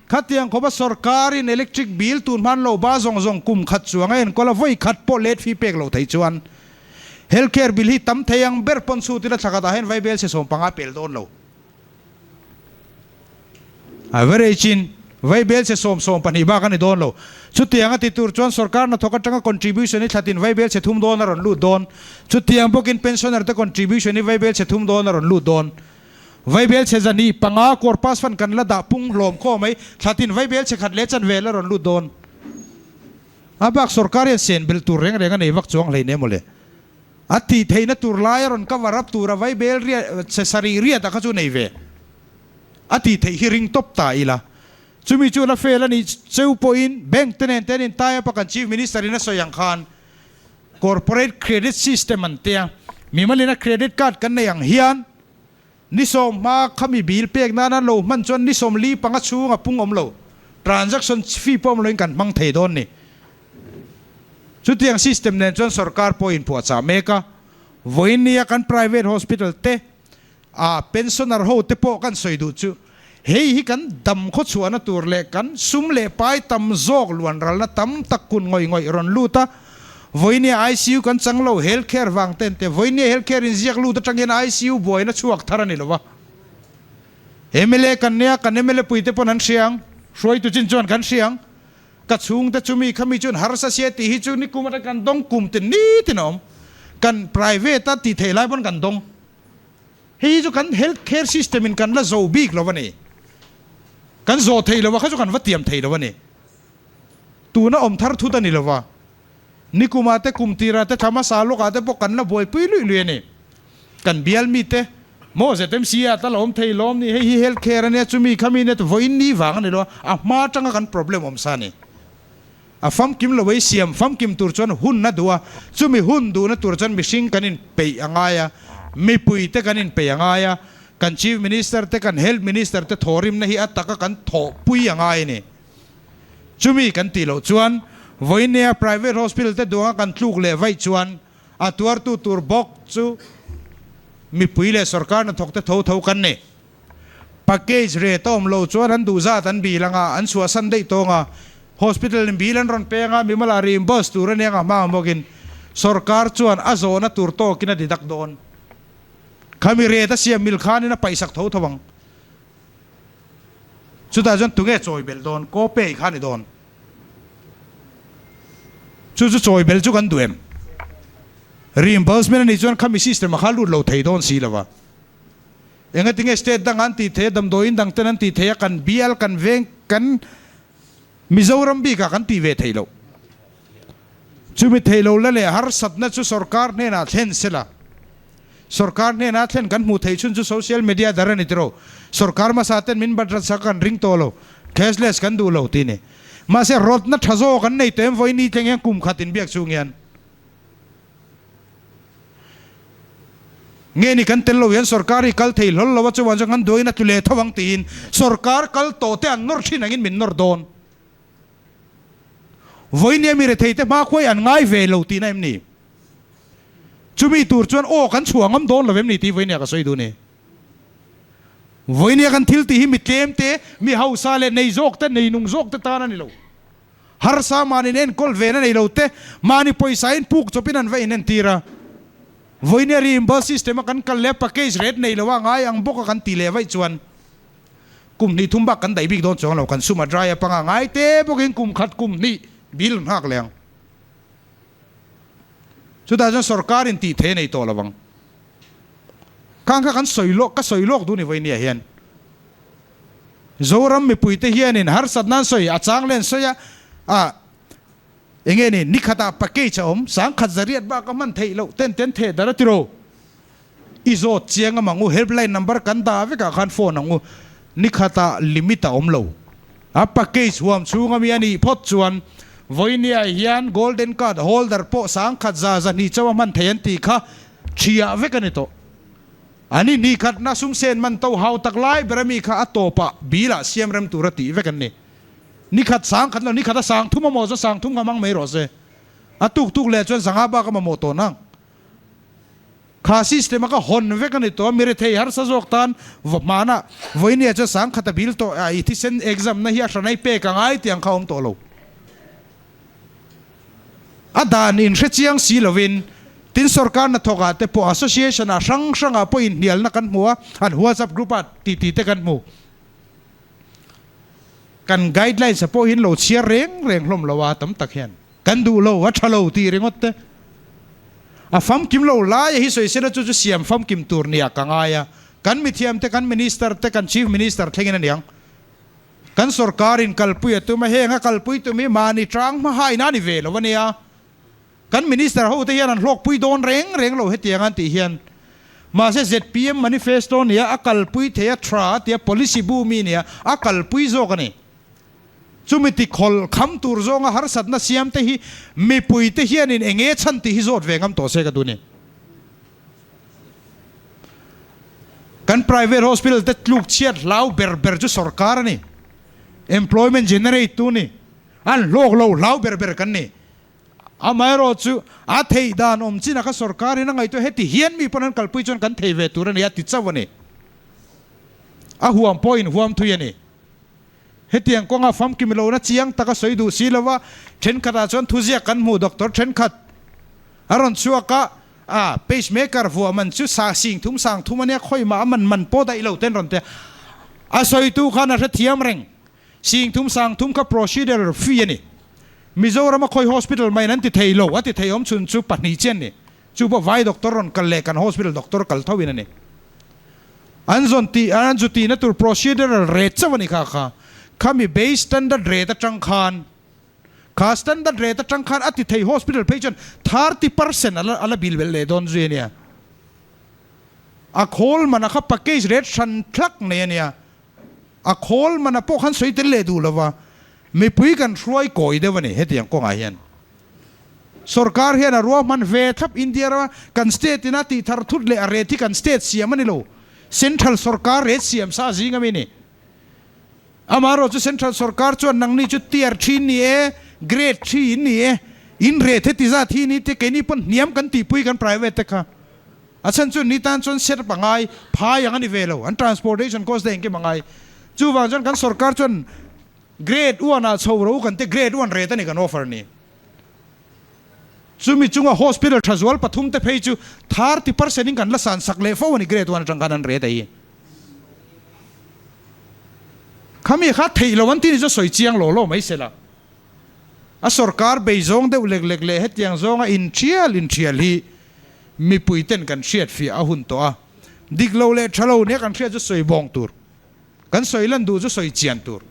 Khatiang khawpa sorkarin electric bill tun hman lo ba zawng zawng kum khat chuang a enkawl a vawi khat pawh late fee pek lo thei chuan health care bill hi tam thei ang ber pawn chhut ila thla khatah hian vaibel chhe 15 pel dawn lo. Average in vaibel chhe sawm 12 bak a ni dawn lo. Chutiang a ti tur chuan sorkar hnathawk atanga contribution hi thlatin vaibel chhe thum dawn a rawn lut dawn. Chutiang bawkin pensioner te contribution hi vaibel chhe thum dawn a rawn lut dawn. Vaibel chhe zan hi panga corpus fund kan la dah pung hlawm khaw mai, thlatin vaibel chhe khat leh chanve la rawn lut dawn. A bak sorkar hian sen belh tur reng reng a nei vak chuang hleinem mawle. A tih theihna tur lai a rawn cover up tur a vai bel riat che sarih riat a kha chu nei ve. A tih theih hi ring tawp ta ila. Chumi chuan a fail a nih cheu pawhin bank te nen te an in tie up a kan Chief Minister in a sawi ang khan Corporate Credit System an tia mimalina credit card kan nei ang hian Ni 15 khami bill pek nana lo hman chuan ni 45 chhung a pung awm lo. Transaction fee pawh awm loin kan hmang thei dawn ni. Chutiang system nen chuan sorkar pawh inpuahchah mek a. Vawiin nia kan private hospital te a pensioner ho te pawh kan sawi duh chu hei hi kan dam khawchhuahna tur leh kan sum leh pai tam zawk luanralna tam tak kun ngawih ngawih rawn lut a. Vawinia ICU kan chang lo, health care vang ten te, vawinia health care in ziak lut atang hian ICU buaina chhuak thar a ni lo va. Mla kan nia, kan mla pui te pawn an hria ang, hruaitu chin chuan kan hria ang. Ka chhungte chumi khami chuan harsa sia tih hi chu nikum atang kan dawng kum tin nitin a awm. Kan private a tih theih lai pawn kan dawng. Hei hi chu kan health care system in kan la zo bik lo a ni. Kan zawh thei lo a, kha chu kan va tiam thei lo a ni. Tuna awm thar thut a ni lova, nikuma te kum tira te thla hmasa lawkah te pawh kan la buaipui luih luih a ni. Kan bial mite, maw ZMC ah tal a awm thei lawm ni, hei hi health care a nia, chumi khami nia vawiin ni vang a ni lo a, a hma atanga kan problem awm sa a ni. A famkim lo ei siam famkim tur chuan hun a duh a, chumi hun duhna tur chuan mihring kan inpeih a ngai a, mipui te kan inpeih a ngai a, kan Chief Minister te kan Health Minister te thawhrimna hi a taka kan thawhpui a ngai a ni. Chumi kan tih loh chuan vawinia private hospital te duanga kan tluk leh vaih chuan a tuartu tur bawk chu mipui leh sorkar hnathawk te tho tho kan ni. Package rate a awm lo chuan an duh zat an bil anga an chhuahsan daih tawng a, hospital in bill an rawn peng a, mimal ah reimburse tur a nia nga hma ang bawkin sorkar chuan a zawhna tur tawkin a deduct dawn. Khami rate a siam mil khanin a paihsak tho tho ang. Chutah chuan tunge chawi belh dawn? Kawpei kha a ni dawn. Chu chu chawi belh chu kan duh em? Reimbursement a nih chuan khami system a kha lut lo thei dawn si lo va. Engatinge state dang an tih thei a, damdawiin dang ten an tih thei a, kan bial, kan veng, kan Mizoram bikah kan tih ve thei loh. Chumi thei lo la leh harsatna chu sorkar hnenah thlen se la. Sorkar hnena thlen kan hmuh theih chhun chu social media dar a ni tiraw. Sorkar hmasa ten min bat ratsak kan ring tawh lo, cashless kan duh lo tih ni. Mahse rawtna tha zawk an nei tawh em vawi ni thleng hian kum khat inbiak chung hian. Nge ni kan tel lo hian sorkar hi kal thei hlawl lo a chuan chuan kan duain a tlu leh tho ang tiin sorkar kal tawh te an nawr thin angin min nawr dawn. Vawinia mi rethei te hma khuai an ngai ve lo tihna em ni? Chumi tur chuan aw kan chhuah ngam dawn lo em ni tih vawinia ka sawi duh ni. Vawinia kan thil tih hi mi tlem te, mi hausa leh nei zawk te, nei nung zawk te tan a ni lo. Harsa mahni enkawl ve na nei lo te, mahni pawisa in puk chawpin an va inentir a. Vawinia reimburse system a kan kal leh a package rate nei lo a ngai ang bawk a kan tih leh vaih chuan kum hnih thum bak kan daih bik dawn chuang lo, kan sum a dry up anga ngai te bawkin kum khat kum hnih bill nghak leh ang. Chutah chuan sorkar in tih thei a nei tawh lo ang. Khang kha kan sawi lawk, ka sawi lawk duh ni vawinia hian. Zoram mipuite hianin harsatna an sawi, a chang leh an sawi a, a enge ni, nikhatah package a awm, sangkhat zariat bak a hman theih loh ten ten theh dar a ti ro. I zawt chiang am ang u, helpline number kan dah vekah khan phone ang u, nikhatah limit a awm lo. A package huam chhung ami a nih phawt chuan vawinia hian golden card holder pawh sangkhat za zahnih chauh a hman thei an tih kha thiah vek a ni tawh. Ani nikhatna sum sen man to hau tak lai ber ami kha a tawpah bilah siam rem tur a tih vek an ni. Nikhat sangkhat lo, nikhat a sang thum a maw chu sang thum kha hmang mai rawh se. A tuk tuk leh chuan zanga bak a mamawh tawh nang. Kha system a ka hawn vek a ni tawh a, mi rethei harsa zawk tan hmanah vawinia chuan sangkhat a bil tawh a, i thisen exam na hi a hranai pek a ngai tih ang kha a awm tawh lo. A dan in hre chiang si lovin tin sorkar hnathawk ah te pawh association ah hrang hrang ah pawh inhnialna kan hmu a, an whatsapp group ah ti ti te kan hmu. Kan guidelines ah pawh hian lo chhiar reng reng hlawm lo a tam tak hian. Kan duh lo, a tha lo tih ringawt te. A famkim lo laia hi sawi sela chu chu siam famkim tur nia ka ngai a. Kan mithiam te, kan minister te, kan chief minister thlengin a niang. Kan sorkarin kalpui a tum a, heng a kalpui tum hi mahni tang hma hain a ni ve lo a nia. Kan minister ho te hian an hlawkpui dawn reng reng lo hetiang an tih hian. Mahse zpm manifesto nia a kalpui thei a tha a tia policy bu mi nia a kalpui zawk a ni. Chumi ti khawl kham tur zawnga harsatna siam te hi mipui te hianin eng nge chhan tih hi zawt ve ngam tawh se ka duh ni. Kan private hospital te tluk chhiat hlau ber ber chu sorkar a ni. Employment generate tu ni. An hlawk lo hlau ber ber kan ni. Amaherawh chu a theih dan awm chin a kha sorkar in a ngaihtuah heti hian mi pawn an kalpui chuan kan thei ve tur a ni a ti chauh a ni. A huam pawh in huam thui a ni. Hetiang kawnga famkim lohna chiang taka sawi duh si lova thenkhatah chuan thuziak kan hmuh doctor thenkhat a rawn chhuak a, a pacemaker vuah man chu sa sing thum sang thum a nia khawi mah a man man pawh daih lo ten rawn ti a, a sawitu khan a hrethiam reng. Sing thum sang thum kha procedure fee a ni. Mizorama khawi hospital maiin an ti thei lo, a ti thei awm chhun chu pahnih chian ni. Chu pawh vai doctor rawn kal leh kan hospital doctor kal tho in a ni. An zawn tih an zu tihna tur procedural rate chauh a ni kha kha. Khami base standard rate atang khan kha standard rate atang khan a ti thei hospital phei chuan 30% a la a la bil belh leh dawn zui a nia. A khawl man a kha package rate hran thlak nei a nia. A khawl man a pawh khan sawi tel leh duh lova mipui kan hruai kawi deuh a ni hetiang kawngah hian. Sorkar hian a ruahman ve thlap India rama kan state ina tih thar thut leh a rate hi kan state siam a ni lo. Central sorkar rate siam sa zing ami ni. Amaherawh chu central sorkar chuan nangni chu tier thin ni e, grade thin ni e, in rate heti zat hi ni te keini pawn hniam kan tihpui kan private te kha. A chhan chu ni tan chuan set up a ngai, phai ang a ni ve lo, an transportation cost te engkim a ngai. Chuvang chuan kan sorkar chuan Grade one ah chho ro kan te grade one rate a ni kan offer ni. Chumi chunga hospital tha zual pathum te phei chu 30% in kan la san sak leh fo a ni grade one atang khan an rate a hi. Khami kha theih lo an ti ni chu sawi chiang lo lo mai sela. A sorkar bei zawng deuh lek lek leh hetiang zawnga inthial inthial hi mipui ten kan hriat fiah a hun tawh a. Dik lo leh tha lo nia kan hriat chu sawi bawng tur. Kan sawi lan duh chu sawi chian tur.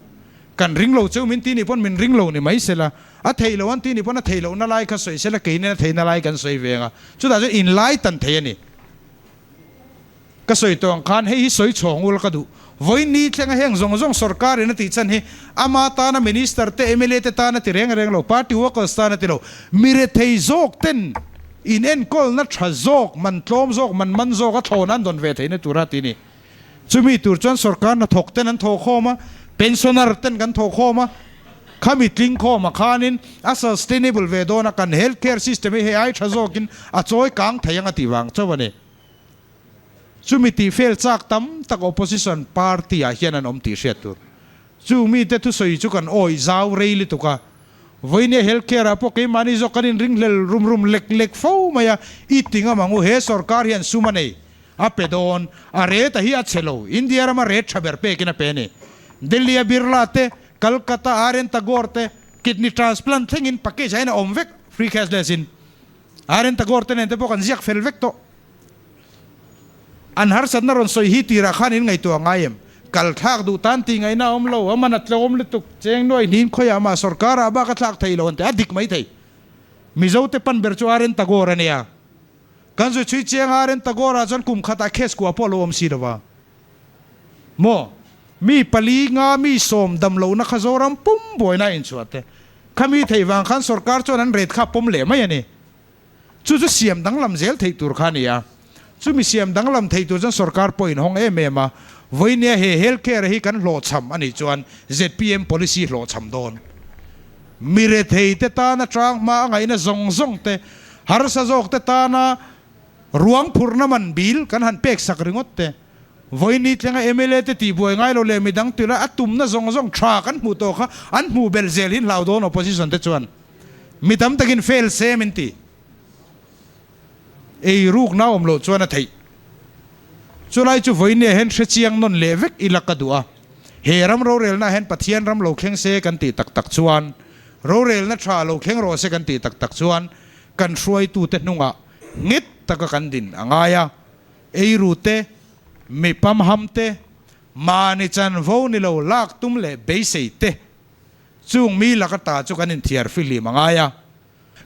Kan ring lo cheu min ti nih pawn min ring lo ni mai sela, a theih lo an ti nih pawn a theih lohna lai kha sawi sela keinin a theihna lai kan sawi ve ang a, chutah chuan inlai tan thei a ni. Ka sawi tawh ang khan hei hi sawi chhawng ul ka duh. Vawiin ni thlenga heng zawng zawng sorkarin a tih chhan hi ama tana minister te mla te tan a ti reng reng lo, party workers tan a ti lo. Mi rethei zawk ten in enkawlna tha zawk, man tlawm zawk, man man zawk a thlawn an dawn ve theihna tura ti ni. Chumi tur chuan sorkar hnathawk ten an thawh khawm a, pensioner ten kan thawh khawm a, khami tling khawm a khanin a sustainable ve dawn a, kan health care system hi hei ai tha zawkin a chawi kang thei ang a tih vang chauh a ni. Chumi tih fel chak tam tak opposition party ah hian an awm tih hriat tur. Chu mite thusawi chu kan awih zau rei lutuk a, vawinia health care ah pawh keimahni zawk kan inringhlel rum rum lek lek fo mai a, i ti ngam ang u, he sorkar hian sum a nei. A pe dawn. A rate a hi a chhe lo. India rama rate tha ber pekin a pe a ni. Delhi a Birla te, Calcutta a RN Tagore te, kidney transplant thlengin package ah hian a awm vek free cashless in. RN Tagore te nen te pawh kan ziak fel vek tawh. An harsatna rawn sawi hi tirah khan in ngaihtuah ngai em? Kal thlak duh tan tih ngaihna a awm lo, a man a tlawm lutuk, cheng nuai hnin khawiah mah sorkar ah bak a thlak thei lo an ti a, dik mai thei. Mizo te pan ber chu RN Tagore a nia. Kan zui chhui chiang a, Ren Tagore-ah chuan kum khatah case kua pawh a lo awm si lo va. Maw? Mi pali nga mi sawm dam lohna kha Zoram pum buaina a inchhuah te. Khami theih vang khan sorkar chuan an rate kha a pawm leh mai a ni. Chu chu siam danglam zel theih tur kha a ni a. Chumi siam danglam theih tur chuan sorkar pawh inhawng em em a. Vawinia he health care hi kan hlawhchham a nih chuan zpm policy hlawhchham dawn. Mi rethei te tana tang hma a ngaihna zawng zawng te, harsa zawk te tana ruang phurhna man bil kan han pek sak ringawt te, vawiini thlenga mla te tihbuai ngai lo leh midang tila a tumna zawng zawng tha kan hmuh tawh kha an hmuh belh zel hi hlau dawn opposition te chuan mi tam takin fail se min ti. Ei rukna awm loh chuan a theih. Chulai chu vawinia hian hre chiang nawn leh vek ila ka duh a. He ram rorelna hian Pathian ram lo thleng se kan tih tak tak chuan, rorelna tha lo thleng rawh se kan tih tak tak chuan kan hruaitute hnungah nghet taka kan din a ngai a. Eiru te, mi pamham te, Mahni chanvo ni lo lak tum leh beisei te chung mi lak ata chu kan inthiar fihlim a ngai a.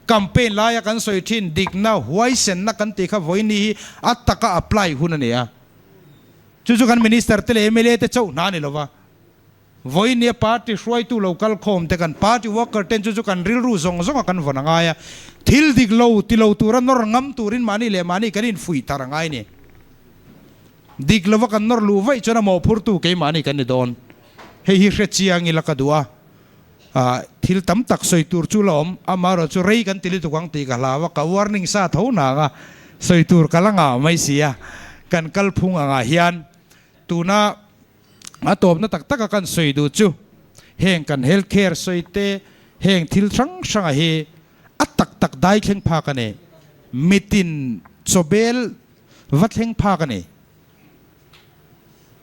Campaign laia kan sawi thin dikna, huaisenna kan tih kha vawiini hi a taka apply hun a ni a. Chu chu kan Minister te leh mla te chauh hna a ni lova. Vawinia party hruaitu lo kal khawm te kan party worker ten chu chu kan rilru zawng zawng a kan vawn a ngai a. Thil dik lo ti lo tura nawr ngam turin mahni leh mahni kan infuih thar a ngai a ni. Dik lova kan nawr luh vaih chuan a mawhphurtu keimahni kan ni dawn. Hei hi hre chiang ila ka duh a, ah thil tam tak sawi tur chu la awm, amaherawh chu rei kan ti lutuk ang tih ka hlau a, ka warning sa tho nang a, sawi tur ka la ngah mai si a, kan kalphung angah hian tuna a tawpna tak taka kan sawi duh chu heng kan health care sawi te, heng thil hrang hranga hi a tak tak dai thleng phak a ni, mitin chawbel va thleng phak a ni.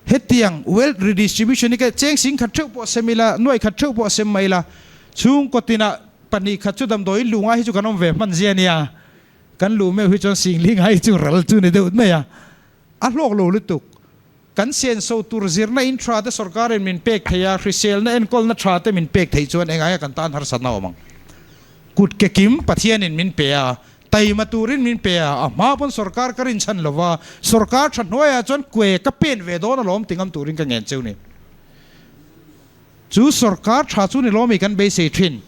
Hetiang wealth redistribution hi ka cheng sing khat theuh pawh sem ila, nuai khat theuh pawh sem mai ila, chhungkaw tinah pahnih khat chu damdawiin luh ngai hi chu kan awm ve hman zia nia. Kan luh meuh hi chuan sing li ngai hi chu ral chu ni deuh mai a. A hlawk lo lutuk. Kan senso tur zirna in tha te sorkarin min pek thei a, hriselna enkawlna tha te min pek theih chuan engaia kan tan harsatna a awm ang. Kut ke kim Pathianin min pe a, Taima turin min pe a, a hma pawn sorkar ka rinchhan lo va, sorkar tha hnuaiah chuan kue ka pen ve dawn alawm ti ngam turin ka ngen cheu ni. Chu sorkar tha chu ni lawmi kan beisei thin.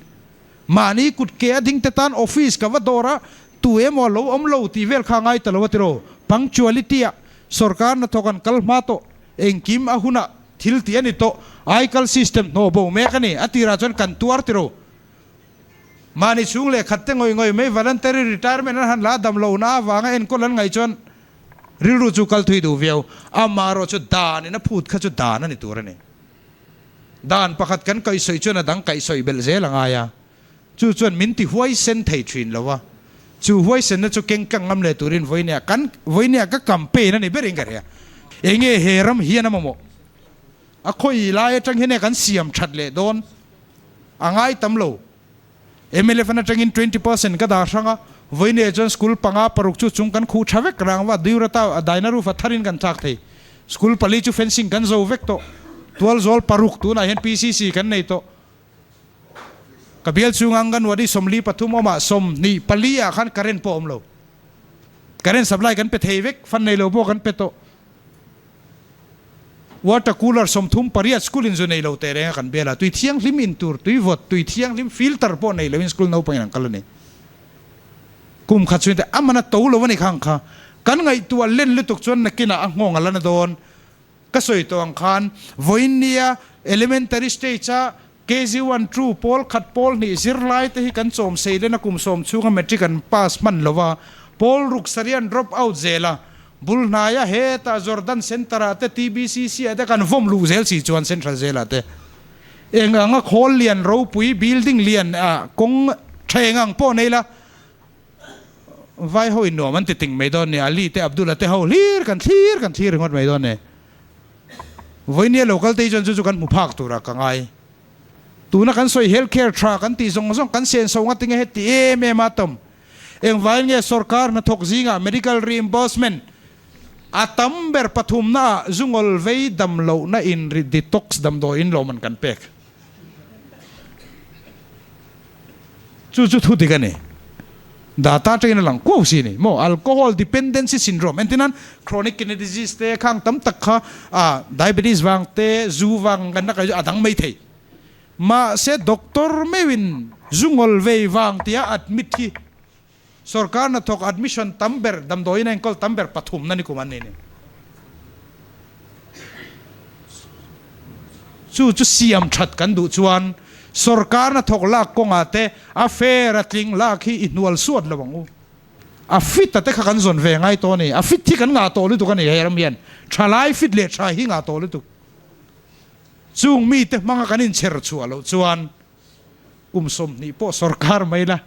Mahni kut ke a ding te tan office ka va dawr a, tu emaw a lo awm lo tih vel kha a ngai ta lo a tiraw. Punctuality ah sorkar hnathawk an kal hma tawh, engkim a hunah thil tih a ni tawh, aikal system hnawh bo mek a ni, a tirah chuan kan tuar tiraw. Mahni chhung leh khat te ngawih ngawih mai voluntary retirement an han la dam lohna avanga enkawl an ngaih chuan rilru chu kal thui duh viau. Amaherawh chu dan in a phut kha chu dan a ni tur a ni. Dan pakhat kan kaihsawi chuan a dang kaihsawi belh zel a ngai a, chu chuan min ti huaisen thei thin lo a, chu huaisenna chu keng kang ngam leh turin vawinia kan vawinia ka campaign a ni berin ka hria. Enge he ram hian a mamawh? A khawi lai atang hian e kan siam that leh dawn a ngai tam lo. Mlf an atangin 20% ka dah hrang a, vawiin chuan school panga paruk chu chung kan khuh tha vek rang va, Diurata daina roof a tharin kan thlak thei. School pali chu fencing kan zo vek tawh. Tualzawl paruk tunah hian PCC kan nei tawh. Ka bial chhunga Anganwadi 43 awmah 24 ah khan current pawh a awm lo. Current supply kan pe thei vek, fund nei lo pawh kan pe tawh. Water cooler 38 school in zu nei lo teh reng a kan bial a, tui thianghlim in tur, tui vawt, tui thianghlim filter pawh nei lo in school naupangin an kal a ni. Kum khat chhungte a man a to lo a ni khang kha. Kan ngaihtuah len lutuk chuan nakinah a nghawng a la na dawn. Ka sawi tawh ang khan vawiin nia elementary stage a KG one two pawl khat pawl hnih zirlai te hi kan chawm sei len a kum sawm chhunga matric an pass hman lo a, pawl ruk sarih an drop out zel a, bul hnaia hetah Jordan Centre ah te TBCC ah te kan vawm luh zel si chuan Central Jail ah te eng anga khawl lian ropui building lian ah kawng tha eng ang pawh nei la vai ho in nuam an ti ting mai dawn ni, Ali te Abdul-a te ho hlir kan thlir kan thlir ringawt mai dawn ni. Vawinia lo kal te hi chuan chu chu kan hmu phak turah ka ngai. Tuna kan sawi health care tha kan tih zawng zawng kan senso nga tinge heti em em a tawm. Engvaiin nge sorkar hnathawk zingah medical reimbursement a tam ber pathumna ah zungawl vei dam lohna in detox damdawiin lawmman kan pek. Chu chu thu dik a ni. Data atangin a lang kuau si a ni maw? Alcohol dependency syndrome entir nan chronic kidney disease te khang tam tak kha ah diabetes vang te zu vang kan la kai chu a dang mai thei. Mahse doctor meuhin zu ngawl vei vang tia admit hi sorkar hnathawk admission tam ber damdawiin a enkawl tam ber pathum na ni kum an ni ni. Chu chu siam that kan duh chuan sorkar hnathawk lak kawngah te a fair a tling lak hi i hnual suat lo ang u. A fit a te kha kan zawn ve ngai tawh a ni. A fit hi kan ngah tawh lutuk a ni hei ram hian. Thalai fit leh tha hi ngah tawh lutuk. Chung mite hmanga kan inchher chhuah loh chuan kum 20 pawh sorkar mai la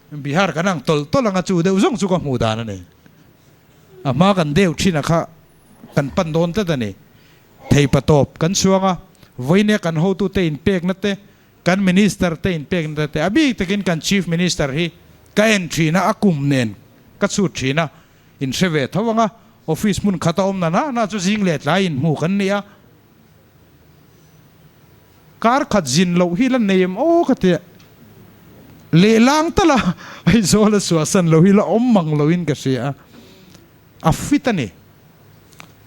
Bihar kan ang tawlh tawlh anga chu deuh zawng chu ka hmuh dan a ni. A hma kan deuh thin a kha kan pan dawn tlat a ni. Theipa tawp kan chhuang a, vawinia kan hotute inpekna te, kan minister te inpekna te, a bik takin kan chief minister hi ka en thin a, a kum nen ka chhut thin a, in hre ve tho ang a, office hmun khat a awm na na na chu zing leh tlai inhmu kan ni a. Kar khat zin loh hi la nei em aw ka ti a. Lehlang tal a Aizawl a suahsan lo hi la awm mang loin ka hria a. A fit a ni.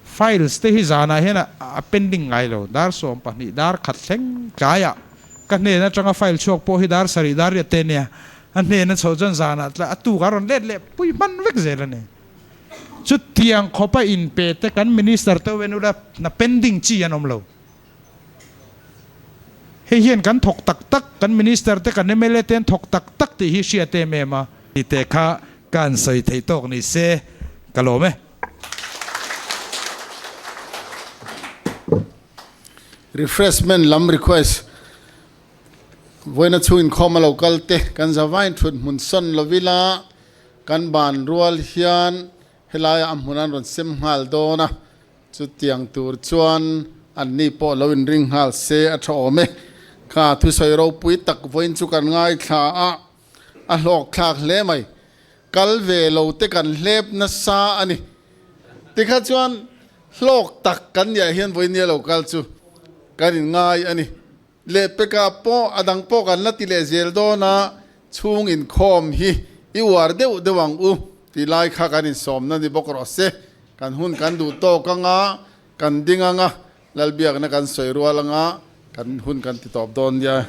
Files te hi zanah hian a pending ngai lo. Dar 12 dar khat thleng tlaiah ka hnen atanga file chhuak pawh hi dar 7 dar 8 te ania. A hnena chhoh chuan zanah tla a tuk a rawn let leh pui hman vek zel a ni. Chutiang khawpa inpe te kan Minister te ho en ula hna pending chi an awm lo. Hei hian kan thawk tak tak, kan Minister te kan mla te an thawk tak tak tih hi hriat em em a. Tih te kha ka han sawi theih tawk ni se ka lawm e. Refreshment lam request, Vawiina chhung inkhawm a lo kal te kan zavain thut hmun sawn lovila kan ban rual hian helaiah a hmun an rawn sem nghal dawn a. Chutiang tur chuan anni pawh lo inring nghal se a tha awm e. Kha thusawi ropui tak vawiin chu kan ngaithla a, a hlawk thlak hle mai. Kal ve lo te kan hlep nasa a ni. Tikha chuan hlawk tak kan niah hian vawiin nia lo kal chu kan inngai a ni. Lehpekah pawh a dang pawh kan la ti leh zel dawn a, chhung inkhawm hi i uar deuh deuh ang u tih lai kha kan insawmna ni bawk rawh se. Kan hun kan duh tawk anga, kan ding anga, Lalbiakna kan sawi rual anga, kan hun kan ti tawp dawn nia.